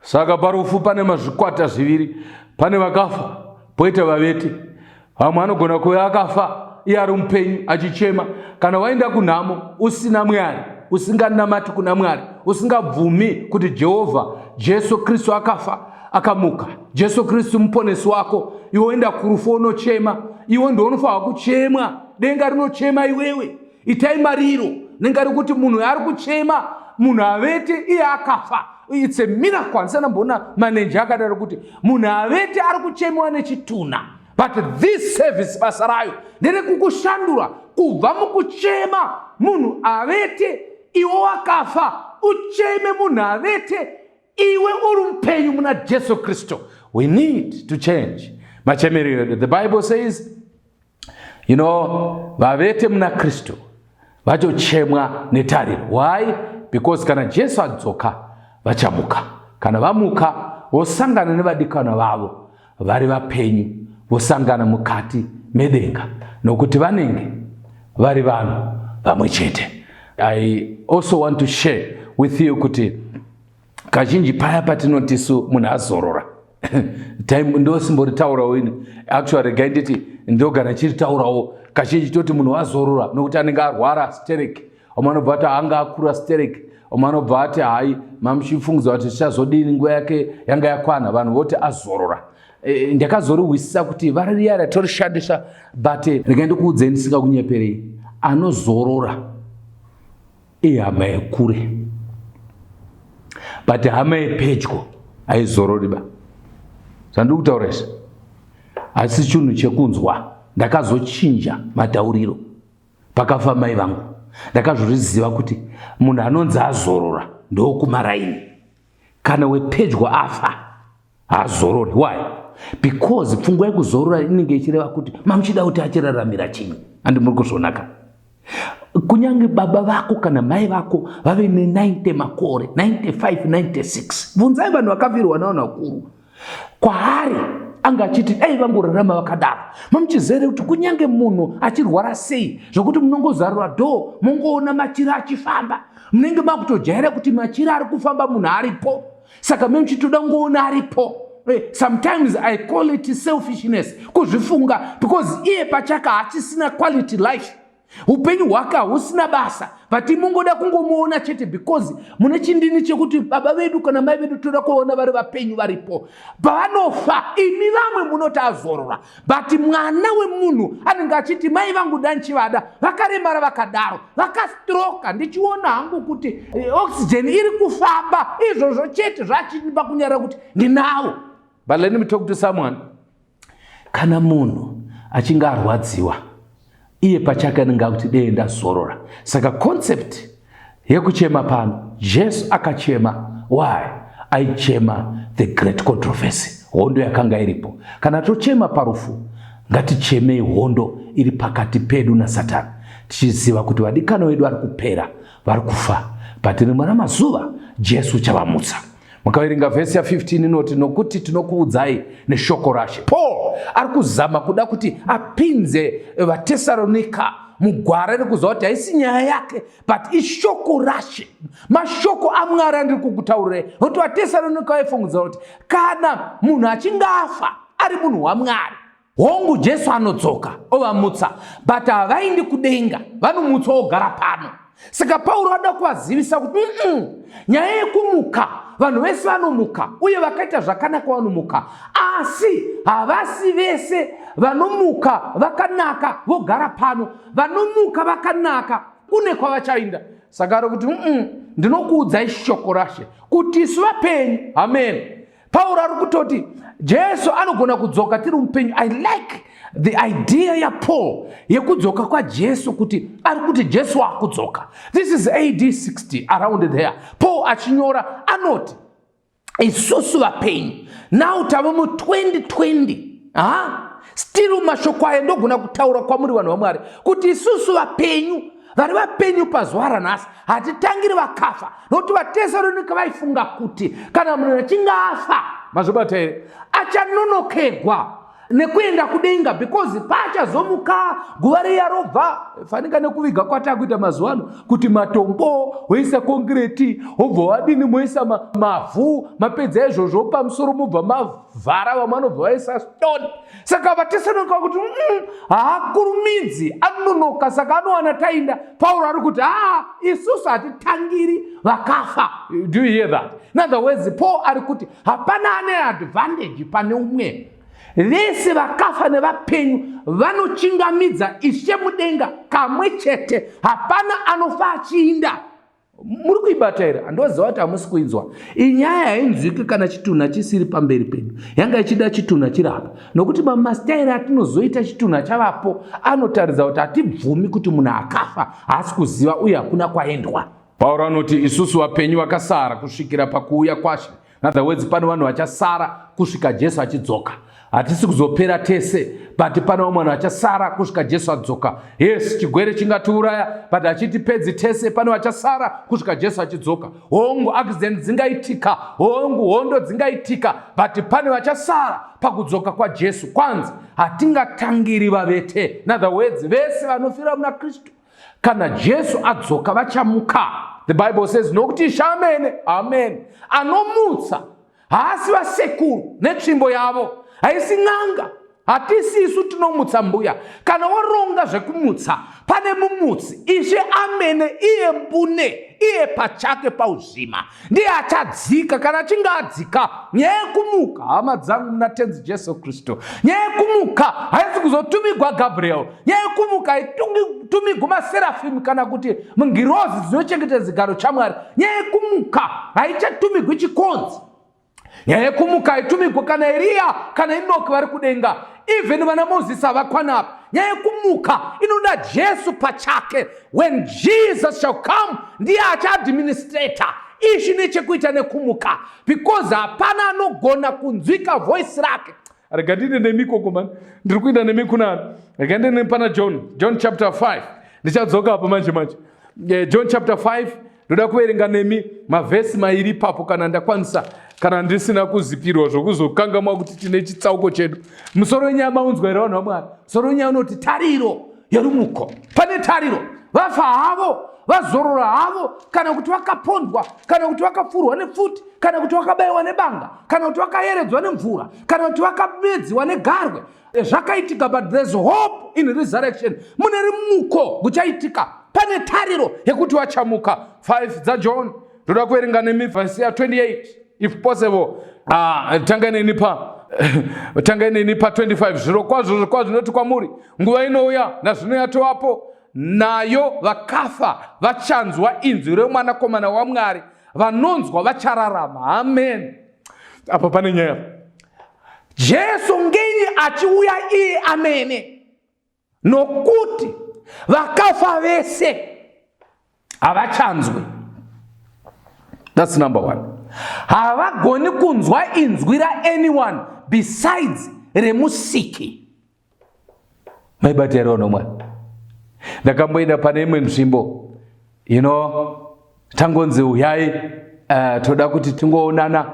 Saka parufu pane mazvikwata zviviri, pane vakafa poita vavete. Vamwe anogona kuve akafa iye ari mupenyu achichema. Kana waenda kunhamo usina Mwari, usinganamati kuna Mwari, usingabvumi kuti Jehovha Jesu Kristu akafa akamuka, Jesu Kristu muponesi wako, iwe woenda kurufu unochema, iwe ndiwe unofanirwa kuchemwa, denga rinochema iwewe. Itai mariro nenga rekuti munhu ari kuchema munhu avete iye akafa. It's a miracle. Handisana mboona manenji akadaro kuti munhu avete ari kuchemewa nechitunha. But this service basa rayo nderekukushandura kubva mukuchema munhu avete iwe wakafa, ucheme munhu avete iwe uri mupenyu muna Jesu Kristu. We need to change machemero edu. The Bible says, you know, vavete muna Kristu vachochemwa netariro. Why? Because kana Jesu adzoka vachamuka. Kana vamuka vosangana nevadikanwa vavo vari vapenyu vosangana mukati medenga nokuti vanenge vari vanhu vamwe chete. I also want to share with you kuti kazhinji paya patinoti isu munhu azorora, ndosimboritaurawo ini actually, regai nditi ndogara ndichiritaurawo kazhinji, toti munhu azorora nokuti anenge arwara sterek. Umwe anobva ati anga akura sterek, umwe anobva ati hai, mamuchifungidza kuti zvichazodini, nguva yake yanga yakwana, vanhu voti azorora. Ndakazorihwisisa kuti vara riya ratorishandisa, but regai ndikuudzei ndisingakunyeperei, anozorora ihama yekure, but hama yepedyo haizorori ba. Zvandiri kutaura izvi asi chinhu chekunzwa. Ndakazochinja matauriro pakafa mai vangu. Ndakazvoriziva kuti munhu anonzi azorora ndokumaraini, kana wepedyo afa haazorori. Why? Because pfungwa yekuzorora inenge ichireva kuti mamuchida kuti achiraramira chinyi. Andi muri kuzvonaka? Kunyange baba vako kana mai vako vave ne90 makore, 95, 96, bvunzai vanhu vakafirwa navanhu vakuru, kwaari anga achiti dai vangorarama vakadaro. Mamuchizere kuti kunyange munhu achirwara sei zvokuti munongozarura dhoo mongoona machira achifamba, munenge makutojaira kuti machira ari kufamba, munhu aripo. Saka memuchitoda kungoona aripo. Sometimes I call it selfishness, kuzvifunga, because iye pachake haachisina quality life, upenyu hwake hahusina basa, but mungoda kungomuona chete because mune chindini chekuti baba vedu kana mai vedu toda kuona vari vapenyu varipo. Pavanofa, imi vamwe munoti azorora, but mwana wemunhu anenge achiti mai vangu danchivada vakaremara vakadaro, vakastroka, ndichiona hangu kuti oxygen iri kufamba, izvozvo chete zvachindipa kunyara kuti ndinavo. But let me talk to someone. Kana munhu achinge arwadziwa, iye pachake anenge akuti dee ndazorora. Saka concept yekuchema pano, Jesu akachema. Why aichema? The great controversy, hondo yakanga iripo. Kana tochema parufu, ngatichemei hondo iri pakati pedu naSatani, tichiziva kuti vadikano vedu vari kupera, vari kufa, but rimwe ramazuva Jesu uchavamutsa. Mukaverenga vhesi ya15 inoti, "Nokuti tinokuudzai neshoko raShe." Paul ari kuzama kuda kuti apinze vaTesaronika mugwara rekuziva kuti haisi nyaya yake, but ishoko raShe, mashoko aMwari andiri kukutaurirai, nokuti vaTesaronika vaifungidzira kuti kana munhu achinge afa ari munhu waMwari, hongu Jesu anodzoka ovamutsa, but havaindi kudenga, vanomutswa ogara pano. Saka Pauro ada kuvazivisa kuti nyaya yekumuka, vanhu vese vanomuka, uye vakaita zvakanaka vanomuka, asi havasi vese vanomuka vakanaka vogara pano. Vanomuka vakanaka kune kwavachainda. Saka ari kuti, ndinokuudzai shoko raShe kuti isu vapenyu." Amen. Pauro ari kutoti Jesu anogona kudzoka tiri mupenyu. I like the idea yaPaul yekudzoka kwaJesu, kuti ari kuti Jesu akudzoka. This is AD 60, around there. Paul achinyora anoti isusu vapenyu. Now tava mu2020, ha, still mashoko aya ndogona kutaura kwamuri vanhu vaMwari kuti isusu vapenyu, vari vapenyu pazuva ranhasi, hatitangiri vakafa, nokuti vaTesaronika vaifunga kuti kana munhu achinge afa, mazvibata here, achanonokegwa nekuenda kudenga because paachazomuka guva riya robva fanika nekuviga kwatakuita mazuva ano, kuti matombo woisa concrete, wobva wadini, moisa mavhu, mapedza izvozvo pamusoro mobva mavhara, vamwe vanobva vaisa stone. Saka vaTesaronika kuti haakurumidzi, anononoka, saka anowana tainda. Pauro ari kuti aa, isusu hatitangiri vakafa. Do you hear that? In other words, Paul ari kuti hapana ane advantage pane umwe. Vese vakafa nevapenyu vanochingamidza Ishe mudenga kamwe chete. Hapana anofa achiinda. Muri kuibata here? Handoziva kuti hamusi kuinzwa. Inyaya hainzwiki kana chitunha chisiri pamberi pedu. Yanga ichida chitunha chirapa, nokuti mamastairi atinozoita chitunha chavapo anotaridza kuti hatibvumi kuti munhu akafa haasi kuziva uye hakuna kwaendwa. Pauro anoti isusu vapenyu vakasara kusvikira pakuuya kwaShe. In other words, pane vanhu vachasara. kusvika Jesu achidzoka. Hatisi kuzopera tese, but pane vamwe vanhu vachasara kusvika Jesu adzoka. Yes, chigwere chingatiuraya, but hachitipedzi tese. Pane vachasara kusvika Jesu achidzoka. Hongu, accident dzingaitika, hongu, hondo dzingaitika, but pane vachasara pakudzoka kwaJesu. Kwanzi hatingatangiri vavete. In other words, vese vanofira muna Kristu kana Jesu adzoka vachamuka. The Bible says, nokuti Ishe amene, amen, anomutsa haasi vasekuru netsvimbo yavo, haisi n'anga, hatisi isu tinomutsa mbuya. Kana waronga zvekumutsa, pane mumutsi, Ishe amene, iye mbune, iye pachake pauzima, ndiye achadzika. Kana achinge adzika, nyaya yekumuka, hama dzangu muna Tenzi Jesu Kristu, nyaya yekumuka haisi kuzotumigwa Gabriel, nyaya yekumuka haitumigwi maserafimi kana kuti ngirozi dzinochengetedza chigaro chaMwari. Nyaya yekumuka haichatumigwi chikonzi. Nyaya yekumuka haitumigwi kana Eriya kana Enoki vari kudenga, even vana Mozisi havakwana apa. Nyaya yekumuka inoda Jesu pachake. When Jesus shall come, ndiye achaadministrator ishi nechekuita nekumuka, because hapana anogona kunzwika voice rake. Rega ndiende nemi ikoko mani, ndiri kuenda nemi kunani? Rega ndiende nemi pana John, John chapter 5. Ndichadzoka apo manje manje. John chapter 5, ndoda kuverenga nemi mavhesi mairi ipapo kana ndakwanisa, kana ndisina kuzipirwa zvokuzokangamwa kuti tine chitsauko chedu. Musoro wenyaya maunzwa here, vanhu vaMwari? Musoro wenyaya unoti tariro yerumuko. Pane tariro. Vafa havo, vazorora havo, kana kuti vakapondwa, kana kuti vakapfurwa nepfuti, kana kuti vakabayiwa nebanga, kana kuti vakayeredzwa nemvura, kana kuti vakamedziwa negarwe, zvakaitika, but there's hope in resurrection. Mune rimuko kuchaitika, pane tariro yekuti vachamuka. 5 dzaJohn, ndoda kuverenga nemi vhesi ya28 if possible. Ah, tanga neni pa tanga neni pa 25. Zvirokwazvo, zvirokwazvo ndinoti kwamuri, nguva inouya, nazvino yatovapo, nayo vakafa vachanzwa inzwi remwanakomana waMwari, vanonzwa vachararama. Amen. Apa pane nyaya. Jesu ngenyi achiuya iye amene? Nokuti vakafa vese havachanzwi. That's number one. Havagoni kunzwa inzwi raanyone besides remusiki. Maibata here, vanhu vaMwari? Ndakamboenda pane imwe nzvimbo, tangonzi uyai, toda kuti tingoonana,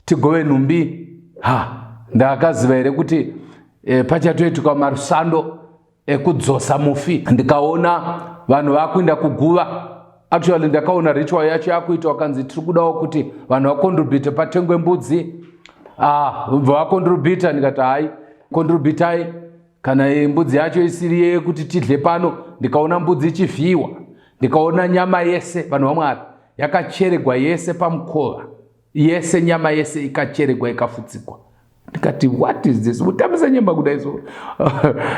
tigove nhumbi. Ha, ndakaziva here kuti pachatoitika marusando ekudzosa mufi? Ndikaona vanhu vakuenda kuguva. Actually, ndakaona ritual yacho yakuitwa, kanzi tiri kudawo kuti vanhu vacontribute, patengwe mbudzi. Ah, bva vacontributa. Ndikati, "Hai, contributai kana mbudzi yacho isiri yekuti tidle pano." Ndikaona mbudzi ichivhiyiwa, ndikaona nyama yese, vanhu vaMwari, yakacheregwa yese pamukova, yese nyama yese ikacheregwa, ikafutsikwa. Ndikati, "What is this? Mutambisa nyama kudai so?"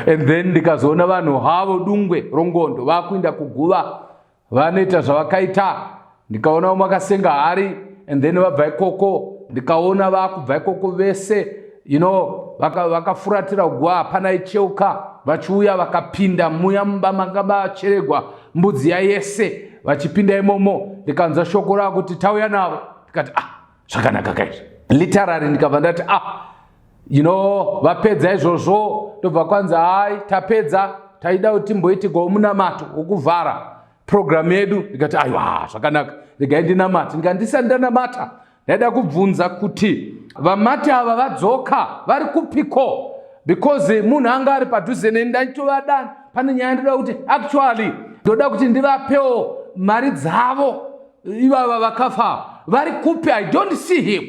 And then ndikazoona vanhu havo, dungwe rongondo, vakuinda kuguva, vanoita zvavakaita. Ndikaona vamwe vakasenga hari, and then vabva ikoko, ndikaona vakubva ikoko vese, vakafuratira guva, hapana icheuka. Vachiuya, vakapinda muya mumba manga macheregwa mbudzi yayese. Vachipinda imomo, ndikanzwa shoko rakuti, "Tauya navo." Ndikati, "Ah, zvakanaka kaizvi." Literally, ndikabva ndati, "Ah." Vapedza izvozvo, ndobva kwanzi, "Hai, tapedza, taida kuti timboitigwawo munamato wokuvhara programu yedu." Ndikati, "Aiwa, zvakanaka, regai ndinamate." Ndikati, "Ndisati ndanamata, ndaida kubvunza kuti vamati ava vadzoka vari kupiko? Because munhu anga ari padhuze neni, ndaitovadana. Pane nyaya ndoda kuti, actually, ndoda kuti ndivapewo mari dzavo. Ivava vakafa vari kupi? I don't see him."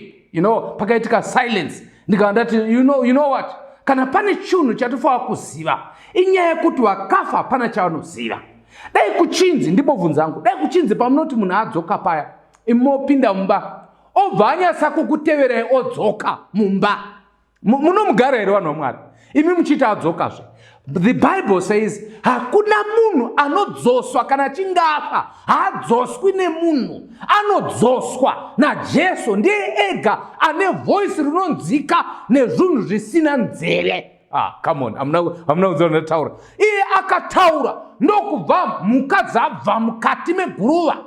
Pakaitika silence. Ndikava ndati, You know what? Kana pane chinhu chatofanira kuziva, inyaya yekuti vakafa hapana chavanoziva. Dai kuchinzi, ndibobvunza angu, dai kuchinzi pamunoti munhu adzoka paya, imopinda mumba, obva anyasa kukuteverai, odzoka mumba, munomugara here, vanhu vaMwari, imi muchiita adzokazve? The Bible says hakuna munhu anodzoswa kana achinge afa. Haadzoswi nemunhu, anodzoswa naJesu. Ndiye ega ane voice rinonzwika nezvinhu zvisina nzeve. Ah, come on, hamuna kunzwa ndataura? Iye akataura, ndokubva mhuka dzabva mukati meguruva.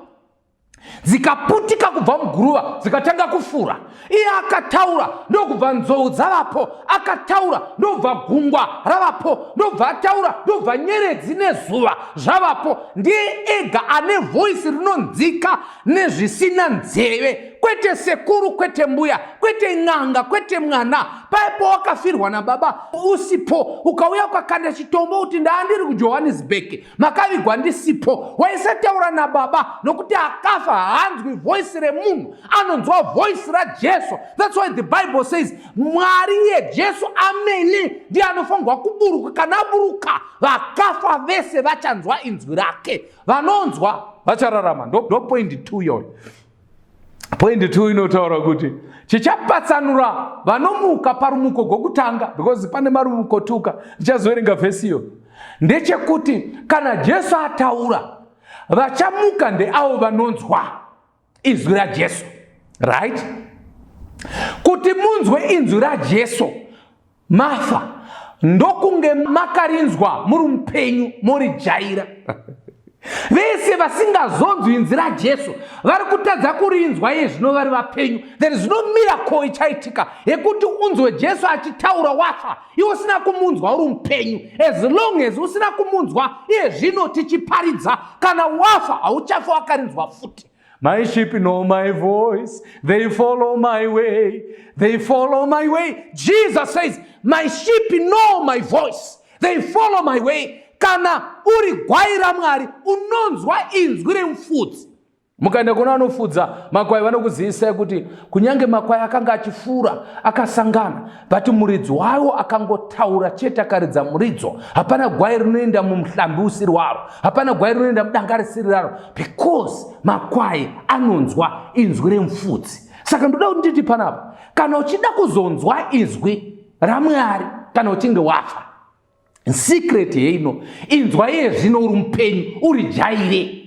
Dzikaputika kubva muguruva dzikatanga kufura. Iye akataura ndokubva nzou dzavapo, akataura ndobva gungwa ravapo, ndobva ataura ndobva nyeredzi nezuva zvavapo. Ndiye ega ane voisi rinonzika nezvisina nzeve, kwete sekuru, kwete mbuya, kwete n'anga, kwete mwana. Paipo wakafirwa nababa usipo, ukauya ukakanda chitombo kuti ndaandiri kuJohannesburg, makavigwa ndisipo. Waisataura nababa nokuti akafa, haanzwi voice remunhu, anonzwa voice raJesu. That's why the Bible says Mwari iye Jesu amene ndiye anofanirwa kuburuka. Kana aburuka, vakafa vese vachanzwa inzwi rake, vanonzwa vachararama. Ndo point 2 iyoyo. Point 2 inotaura kuti chichapatsanura vanomuka parumuko gwokutanga, because pane marumuko tuka, ndichazoverenga vhesi iyo, ndechekuti kana Jesu ataura, vachamuka ndeavo vanonzwa izwi raJesu. Right? Kuti munzwe inzwi raJesu mafa, ndokunge makarinzwa muri mupenyu, morijaira. Vese vasingazonzwi inzwi raJesu vari kutadza kurinzwa iye zvino vari vapenyu. There is no miracle ichaitika yekuti unzwe Jesu achitaura wafa iwe usina kumunzwa uri mupenyu. As long as usina kumunzwa iye zvino tichiparidza, kana wafa hauchafa wakarinzwa futi. My sheep know my voice, they follow my way, they follow my way. Jesus says, my sheep know my voice, they follow my way. Kana uri gwai raMwari, unonzwa inzwi remufudzi. Mukaenda kuna vanofudza makwai vanokuzivisai kuti kunyange makwai akanga achifura akasangana, but muridzi wawo akangotaura chete, akaridza muridzo, hapana gwai rinoenda mumuhlambi usiri waro, hapana gwai rinoenda mudanga risiri raro, because makwai anonzwa inzwi remufudzi. Saka ndoda kuti nditi panapa, kana uchida kuzonzwa izwi raMwari kana uchinge wafa, secret yeino, inzwa iye zvino uri mupenyu, urijaire,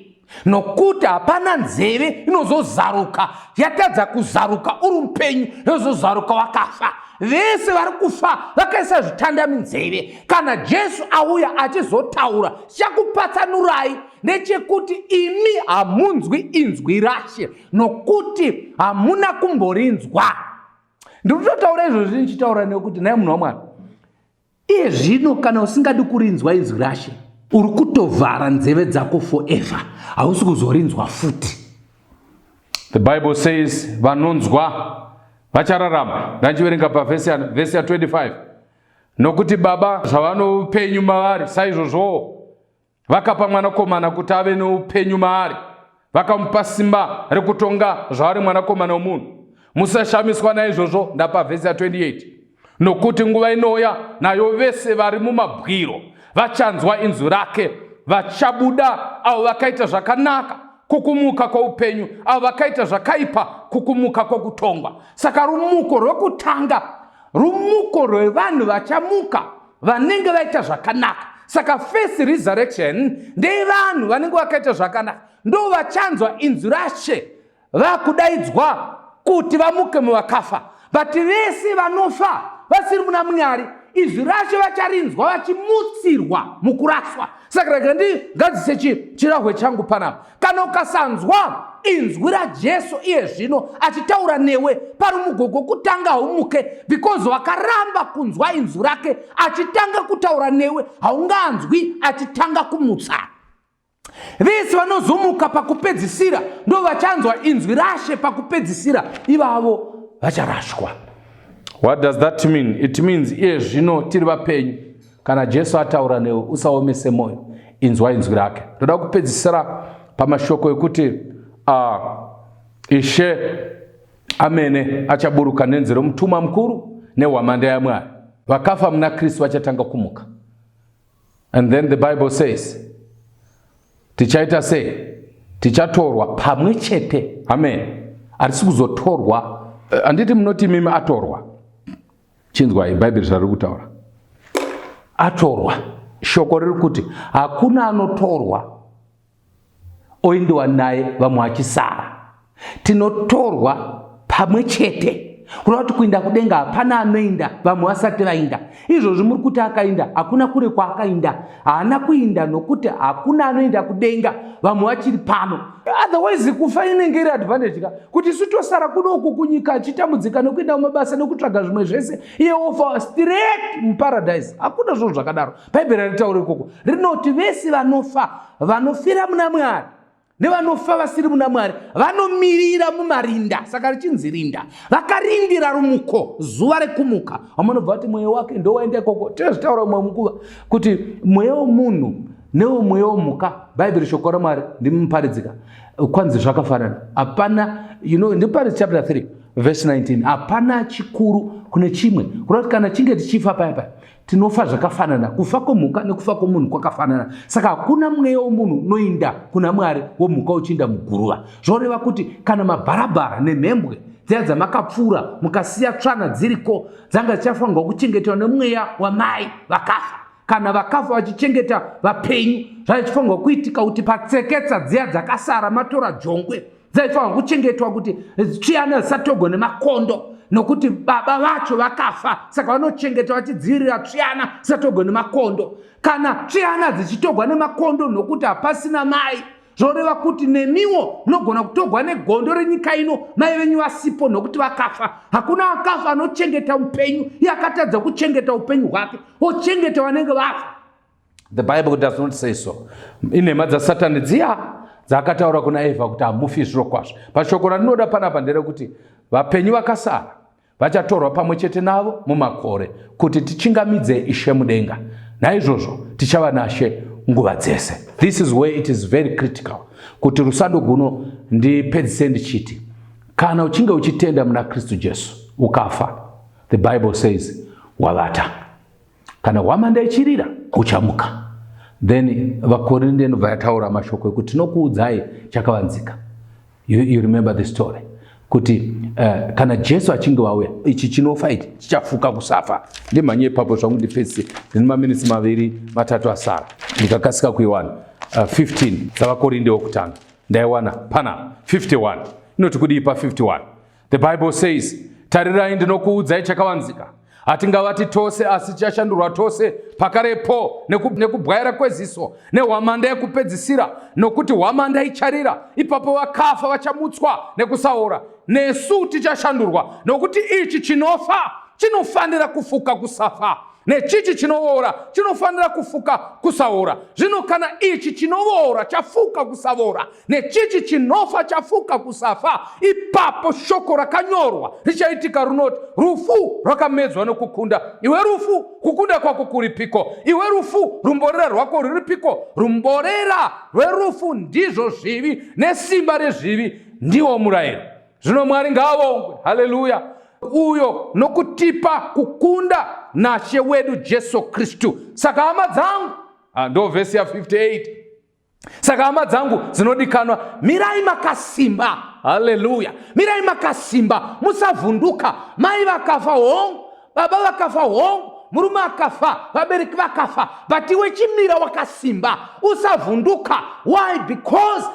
nokuti hapana nzeve inozozaruka yatadza kuzaruka uri mupenyu yozozaruka wakafa. Vese vari kufa vakaisa zvitanda minzeve. Kana Jesu auya achizotaura, chakupatsanurai ndechekuti imi hamunzwi inzwi raShe nokuti hamuna kumborinzwa. Ndiri kutotaura izvozvi ndichitaura nekuti naye munhu waMwari, iye zvino kana usingadi kurinzwa inzwi raShe, uri kutovhara nzeve dzako forever, hausi kuzorinzwa futi. The Bible says vanonzwa vachararama. Ndandichiverenga pavhesi ya 25, nokuti Baba zvavanoupenyu mavari, saizvozvowo vakapa Mwanakomana kuti ave noupenyu maari, vakamupa simba rekutonga zvaari Mwanakomana womunhu. Musashamiswa naizvozvo. Ndapa vhesi ya 28, nokuti nguva inouya nayo vese vari mumabwiro vachanzwa inzwi rake, vachabuda, avo vakaita zvakanaka kukumuka kwoupenyu, avo vakaita zvakaipa kukumuka kwokutongwa. Saka rumuko rwekutanga rumuko rwevanhu vachamuka vanenge vaita zvakanaka. Saka first resurrection ndevanhu vanenge vakaita zvakanaka, ndo vachanzwa inzwi raShe vakudaidzwa kuti vamuke muvakafa. But vese vanofa vasiri muna Mwari, izwi raShe vacharinzwa vachimutsirwa mukuraswa. Saka rega ndigadzise chirahwe changu panapa. Kana ukasanzwa inzwi raJesu iye zvino achitaura newe pari mugogo kutanga, haumuke, because wakaramba kunzwa inzwi rake achitanga kutaura newe. Haunganzwi achitanga kumutsa. Vese vanozomuka pakupedzisira ndo vachanzwa inzwi raShe pakupedzisira, ivavo vacharashwa. What does that mean? It means iye zvino tiri vapenyu, kana Jesu ataura newe, usaomese mwoyo, inzwa inzwi rake. Ndoda kupedzisira pamashoko ekuti Ishe amene achaburuka nenzwi romutumwa mukuru nehwamanda yaMwari, vakafa muna Kristu vachatanga kumuka. And then the Bible says, tichaita sei? Tichatorwa pamwe chete. Amen. Hatisi kuzotorwa, handiti munoti mimi atorwa? Chinzwai Bhaibheri zvariri kutaura. Atorwa, shoko riri kuti hakuna anotorwa oendiwa naye vamwe vachisara. Tinotorwa pamwe chete. Kureva kuti kuinda kudenga hapana anoinda vamwe vasati vainda. Izvozvi muri kuti akainda, hakuna kure kwaakainda. Haana kuinda nokuti hakuna anoinda kudenga vamwe vachiri pano. Otherwise kufa inenge iri advantage ka kuti isu tosara kuno uku kunyika achitambudzika nekuenda kumabasa nekutsvaga zvimwe zvese iye ofa straight muparadise. Hakuna zvinhu zvakadaro. Bhaibheri haritauri ikoko. Rinoti vese vanofa vanofira muna Mwari nevanofa vasiri muna Mwari vanomirira mumarinda. Saka richinzi rinda, vakarindira rumuko, zuva rekumuka. Vamunobva vati mweya wake ndowaenda ikoko. Tinozvitaura umwe mukuva kuti mweya womunhu newomweya womhuka, Bhaibheri shoko raMwari ndimuparidzika kwanzi zvakafanana. Hapana, you know, ndiparidzi chapter 3 verse 19, hapana chikuru kune chimwe. Kureva kuti kana chinge tichifa paya paya Tinofa zvakafanana, kufa kwemhuka nekufa kwomunhu kwakafanana. Saka hakuna mweya womunhu unoinda kuna Mwari womhuka uchiinda muguruva. Zvoreva kuti kana mabharabhara nemhembwe dziya dzamakapfuura mukasiya tsvana dziriko dzanga dzichafanirwa kuchengetwa nemweya wamai vakafa. Kana vakafa vachichengeta vapenyu, zvaichifanirwa kuitika kuti patseketsa dziya dzakasara matora jongwe dzaifanirwa kuchengetwa kuti tsviyana dzisatogwe nemakondo nokuti baba vacho vakafa saka vanochengeta vachidzivirira tsviyana dzisatogwe nemakondo kana tsviyana dzichitogwa nemakondo nokuti hapasina mai zvoreva kuti nemiwo munogona kutogwa negondo renyika ino mai venyu vasipo nokuti vakafa hakuna akafa anochengeta upenyu iye akatadza kuchengeta upenyu hwake ochengeta vanenge vafa The Bible does not say so. Inhema dzaSatani dziya dzaakataura kuna Evha kuti hamufi zvirokwazvo. Pashoko randinoda panapa nderekuti vapenyu vakasara vachatorwa pamwe chete navo mumakore kuti tichingamidze Ishe mudenga. Naizvozvo tichava naShe nguva dzese. This is where it is very critical kuti rusando guno ndipedzise ndichiti kana uchinge uchitenda muna Kristu Jesu ukafa, the Bible says wavata. Kana hwamanda ichirira uchamuka. Then vaKorinde inobva yataura mashoko ekuti tinokuudzai chakavanzika. You remember the story kuti kana Jesu achinge wauya ichi chinofa ichi chichafuka kusafa. Ndimhanye ipapo zvangu ndipedzise, ndine maminitsi maviri matatu asara ndikakasika kuiwana. 15 dzavaKorinde wokutanga ndaiwana pana 51 inoti kudii pa 51? The Bible says, tarirai ndinokuudzai chakavanzika. Hatingavati tose asi tichashandurwa tose pakarepo nekubwaira kweziso nehwamanda yekupedzisira, nokuti hwamanda icharira, ipapo vakafa vachamutswa nekusaora, nesu tichashandurwa, nokuti ichi chinofa chinofanira kufuka kusafa, nechichi chinovora chinofanira kufuka kusaora. Zvino kana ichi chinovora chafuka kusavora, nechichi chinofa chafuka kusafa, ipapo shoko rakanyorwa richaitika rinoti, rufu rwakamedzwa nokukunda. Iwe rufu, kukunda kwako kuripiko? Iwe rufu, rumborera rwako ruripiko? Rumborera rwerufu ndizvo zvivi, nesimba rezvivi ndiwo murayiro. Zvino Mwari ngaavongwe, haleluya, uyo nokutipa kukunda naShe wedu Jesu Kristu. Saka hama dzangu, ndo vhesi ya 58. Saka hama dzangu dzinodikanwa, mirai makasimba. Haleluya, mirai makasimba, musavhunduka. Mai vakafa hongu, baba vakafa hongu, murume akafa, vabereki vakafa, but iwe chimira wakasimba, usavhunduka. Why? Because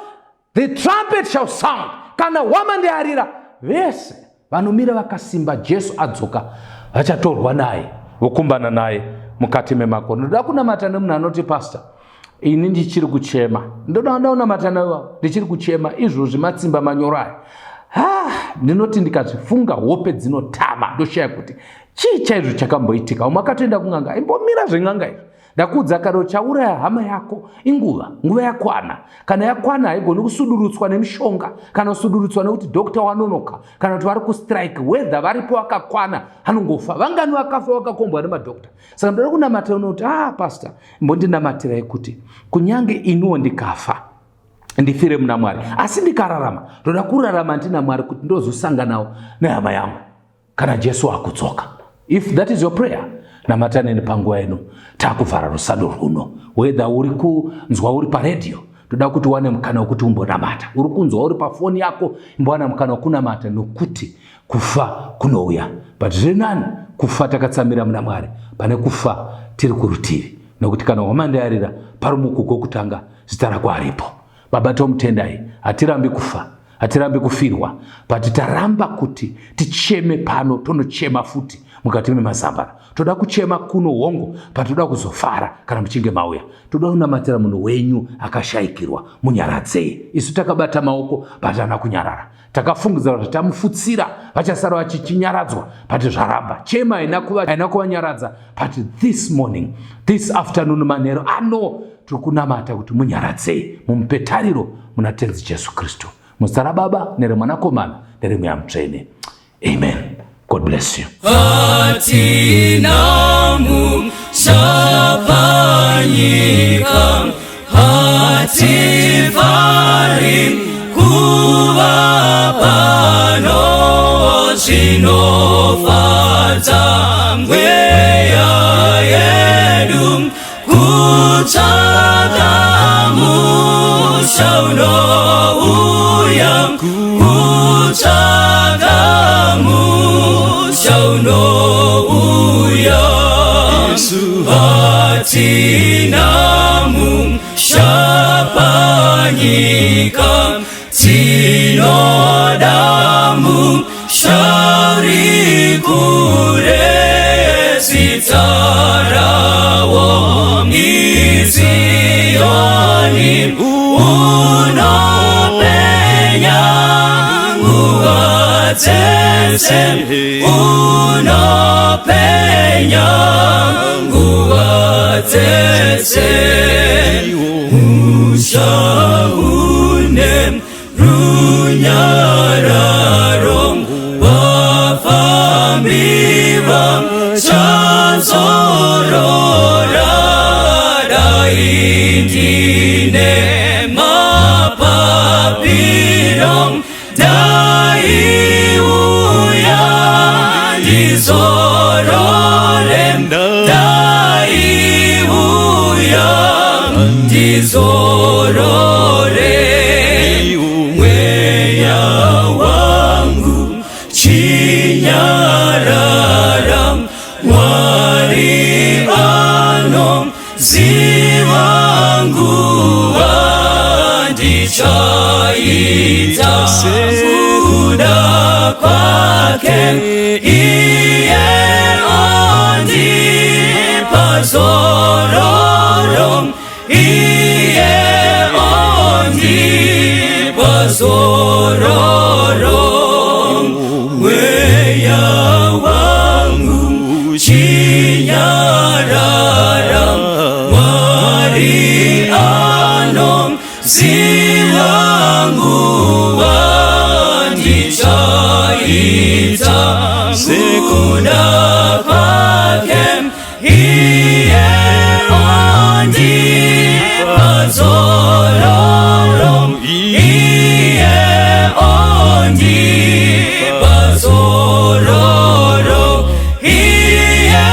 the trumpet shall sound. Kana hwamande yarira, vese vanomira vakasimba, Jesu adzoka, vachatorwa naye, vokumbana naye mukati memakore. Ndoda kunamata nemunhu anoti, Pastor, ini ndichiri kuchema. Ndoda kunamata naye, ndichiri kuchema izvozvi matsimba manyoro aya. Ndinoti ndikazvifunga hope dzinotama, ndoshaya kuti chii chaizvo chakamboitika. Umwe akatoenda kun'anga, imbomira zven'anga izvi. Ndakuudza kare uchauraya hama yako, inguva, nguva yakwana. Kana yakwana haigoni kusudurutswa nemishonga, kana kusudurutswa nekuti doctor wanonoka, kana kuti vari kustrike, whether varipo vakakwana, anongofa. Vangani vakafa vakakombwa nemadoctor. Saka ndoda kunamata unoti, pastor, imbondinamatirai kuti kunyange iniwo ndikafa, ndifire muna Mwari, asi ndikararama, ndoda kurarama ndina Mwari kuti ndozosanganawo nehama yangu kana Jesu akudzoka. If that is your prayer, namata neni panguva ino takuvhara rusando rwuno. Whether uri kunzwa uri paradio, toda kuti uwane mukana wekuti umbonamata. Uri kunzwa uri pafoni yako, imbowana mukana wekunamata, nokuti kufa kunouya. But zviri nani kufa takatsamira muna Mwari pane kufa tiri kurutivi, nokuti kana hwamanda yarira parumuko kwokutanga, zita rako haripo. Baba, tomutendai, hatirambi kufa. Hatirambi kufirwa, but taramba kuti ticheme pano, tonochema futi mukati memazambara. Toda kuchema kuno hongo, but toda kuzofara kana muchinge mauya. Toda kunamatira munhu wenyu akashayikirwa, munyaradzei. Isu takabata maoko, but haana kunyarara. Takafungidzira kuti tamufutsira vachasara vachichinyaradzwa, but zvaramba. Chema haina kuvanyaradza, but this morning, this afternoon, manheru ano, tiri kunamata kuti munyaradzei, mumupe tariro muna Tenzi Jesu Kristu, muzita raBaba nereMwanakomana nereMweya Mutsvene. Amen. God bless you. Hatina musha panyika, hatifari kuva pano, zvinofadza mweya yedu kutsvaga musha unouya, kutsvaga musha unouya. Hatina musha panyika, tinoda musha uri kure, zita rawo iZioni, unopenya nguva dzese, unopenya nguva dzese. Musha une runyararo, vafambi vachazorora, dai ndine mapapiro, dai uya ndizorore, dai uya ndizorore. Mweya wangu chinyarara, Mwari anoziva nguva, ndichaita kuda kwake, iye ondipa zororo, iye ondipa zororo. Mweya wangu chinyarara, Mwari anoziva nguva, ndichaita kuda kwake, iye ondipa zororo, iye ondipa zororo, iye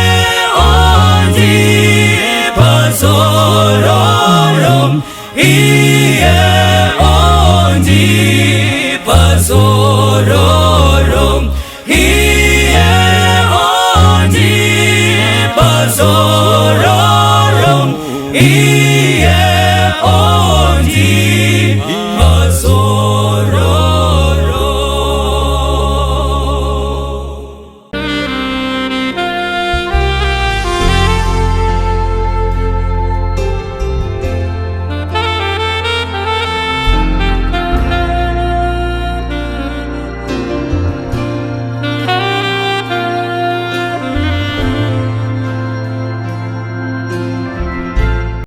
ondipa zororo, iye ondipa zororo, iye ondipa zororo, iye.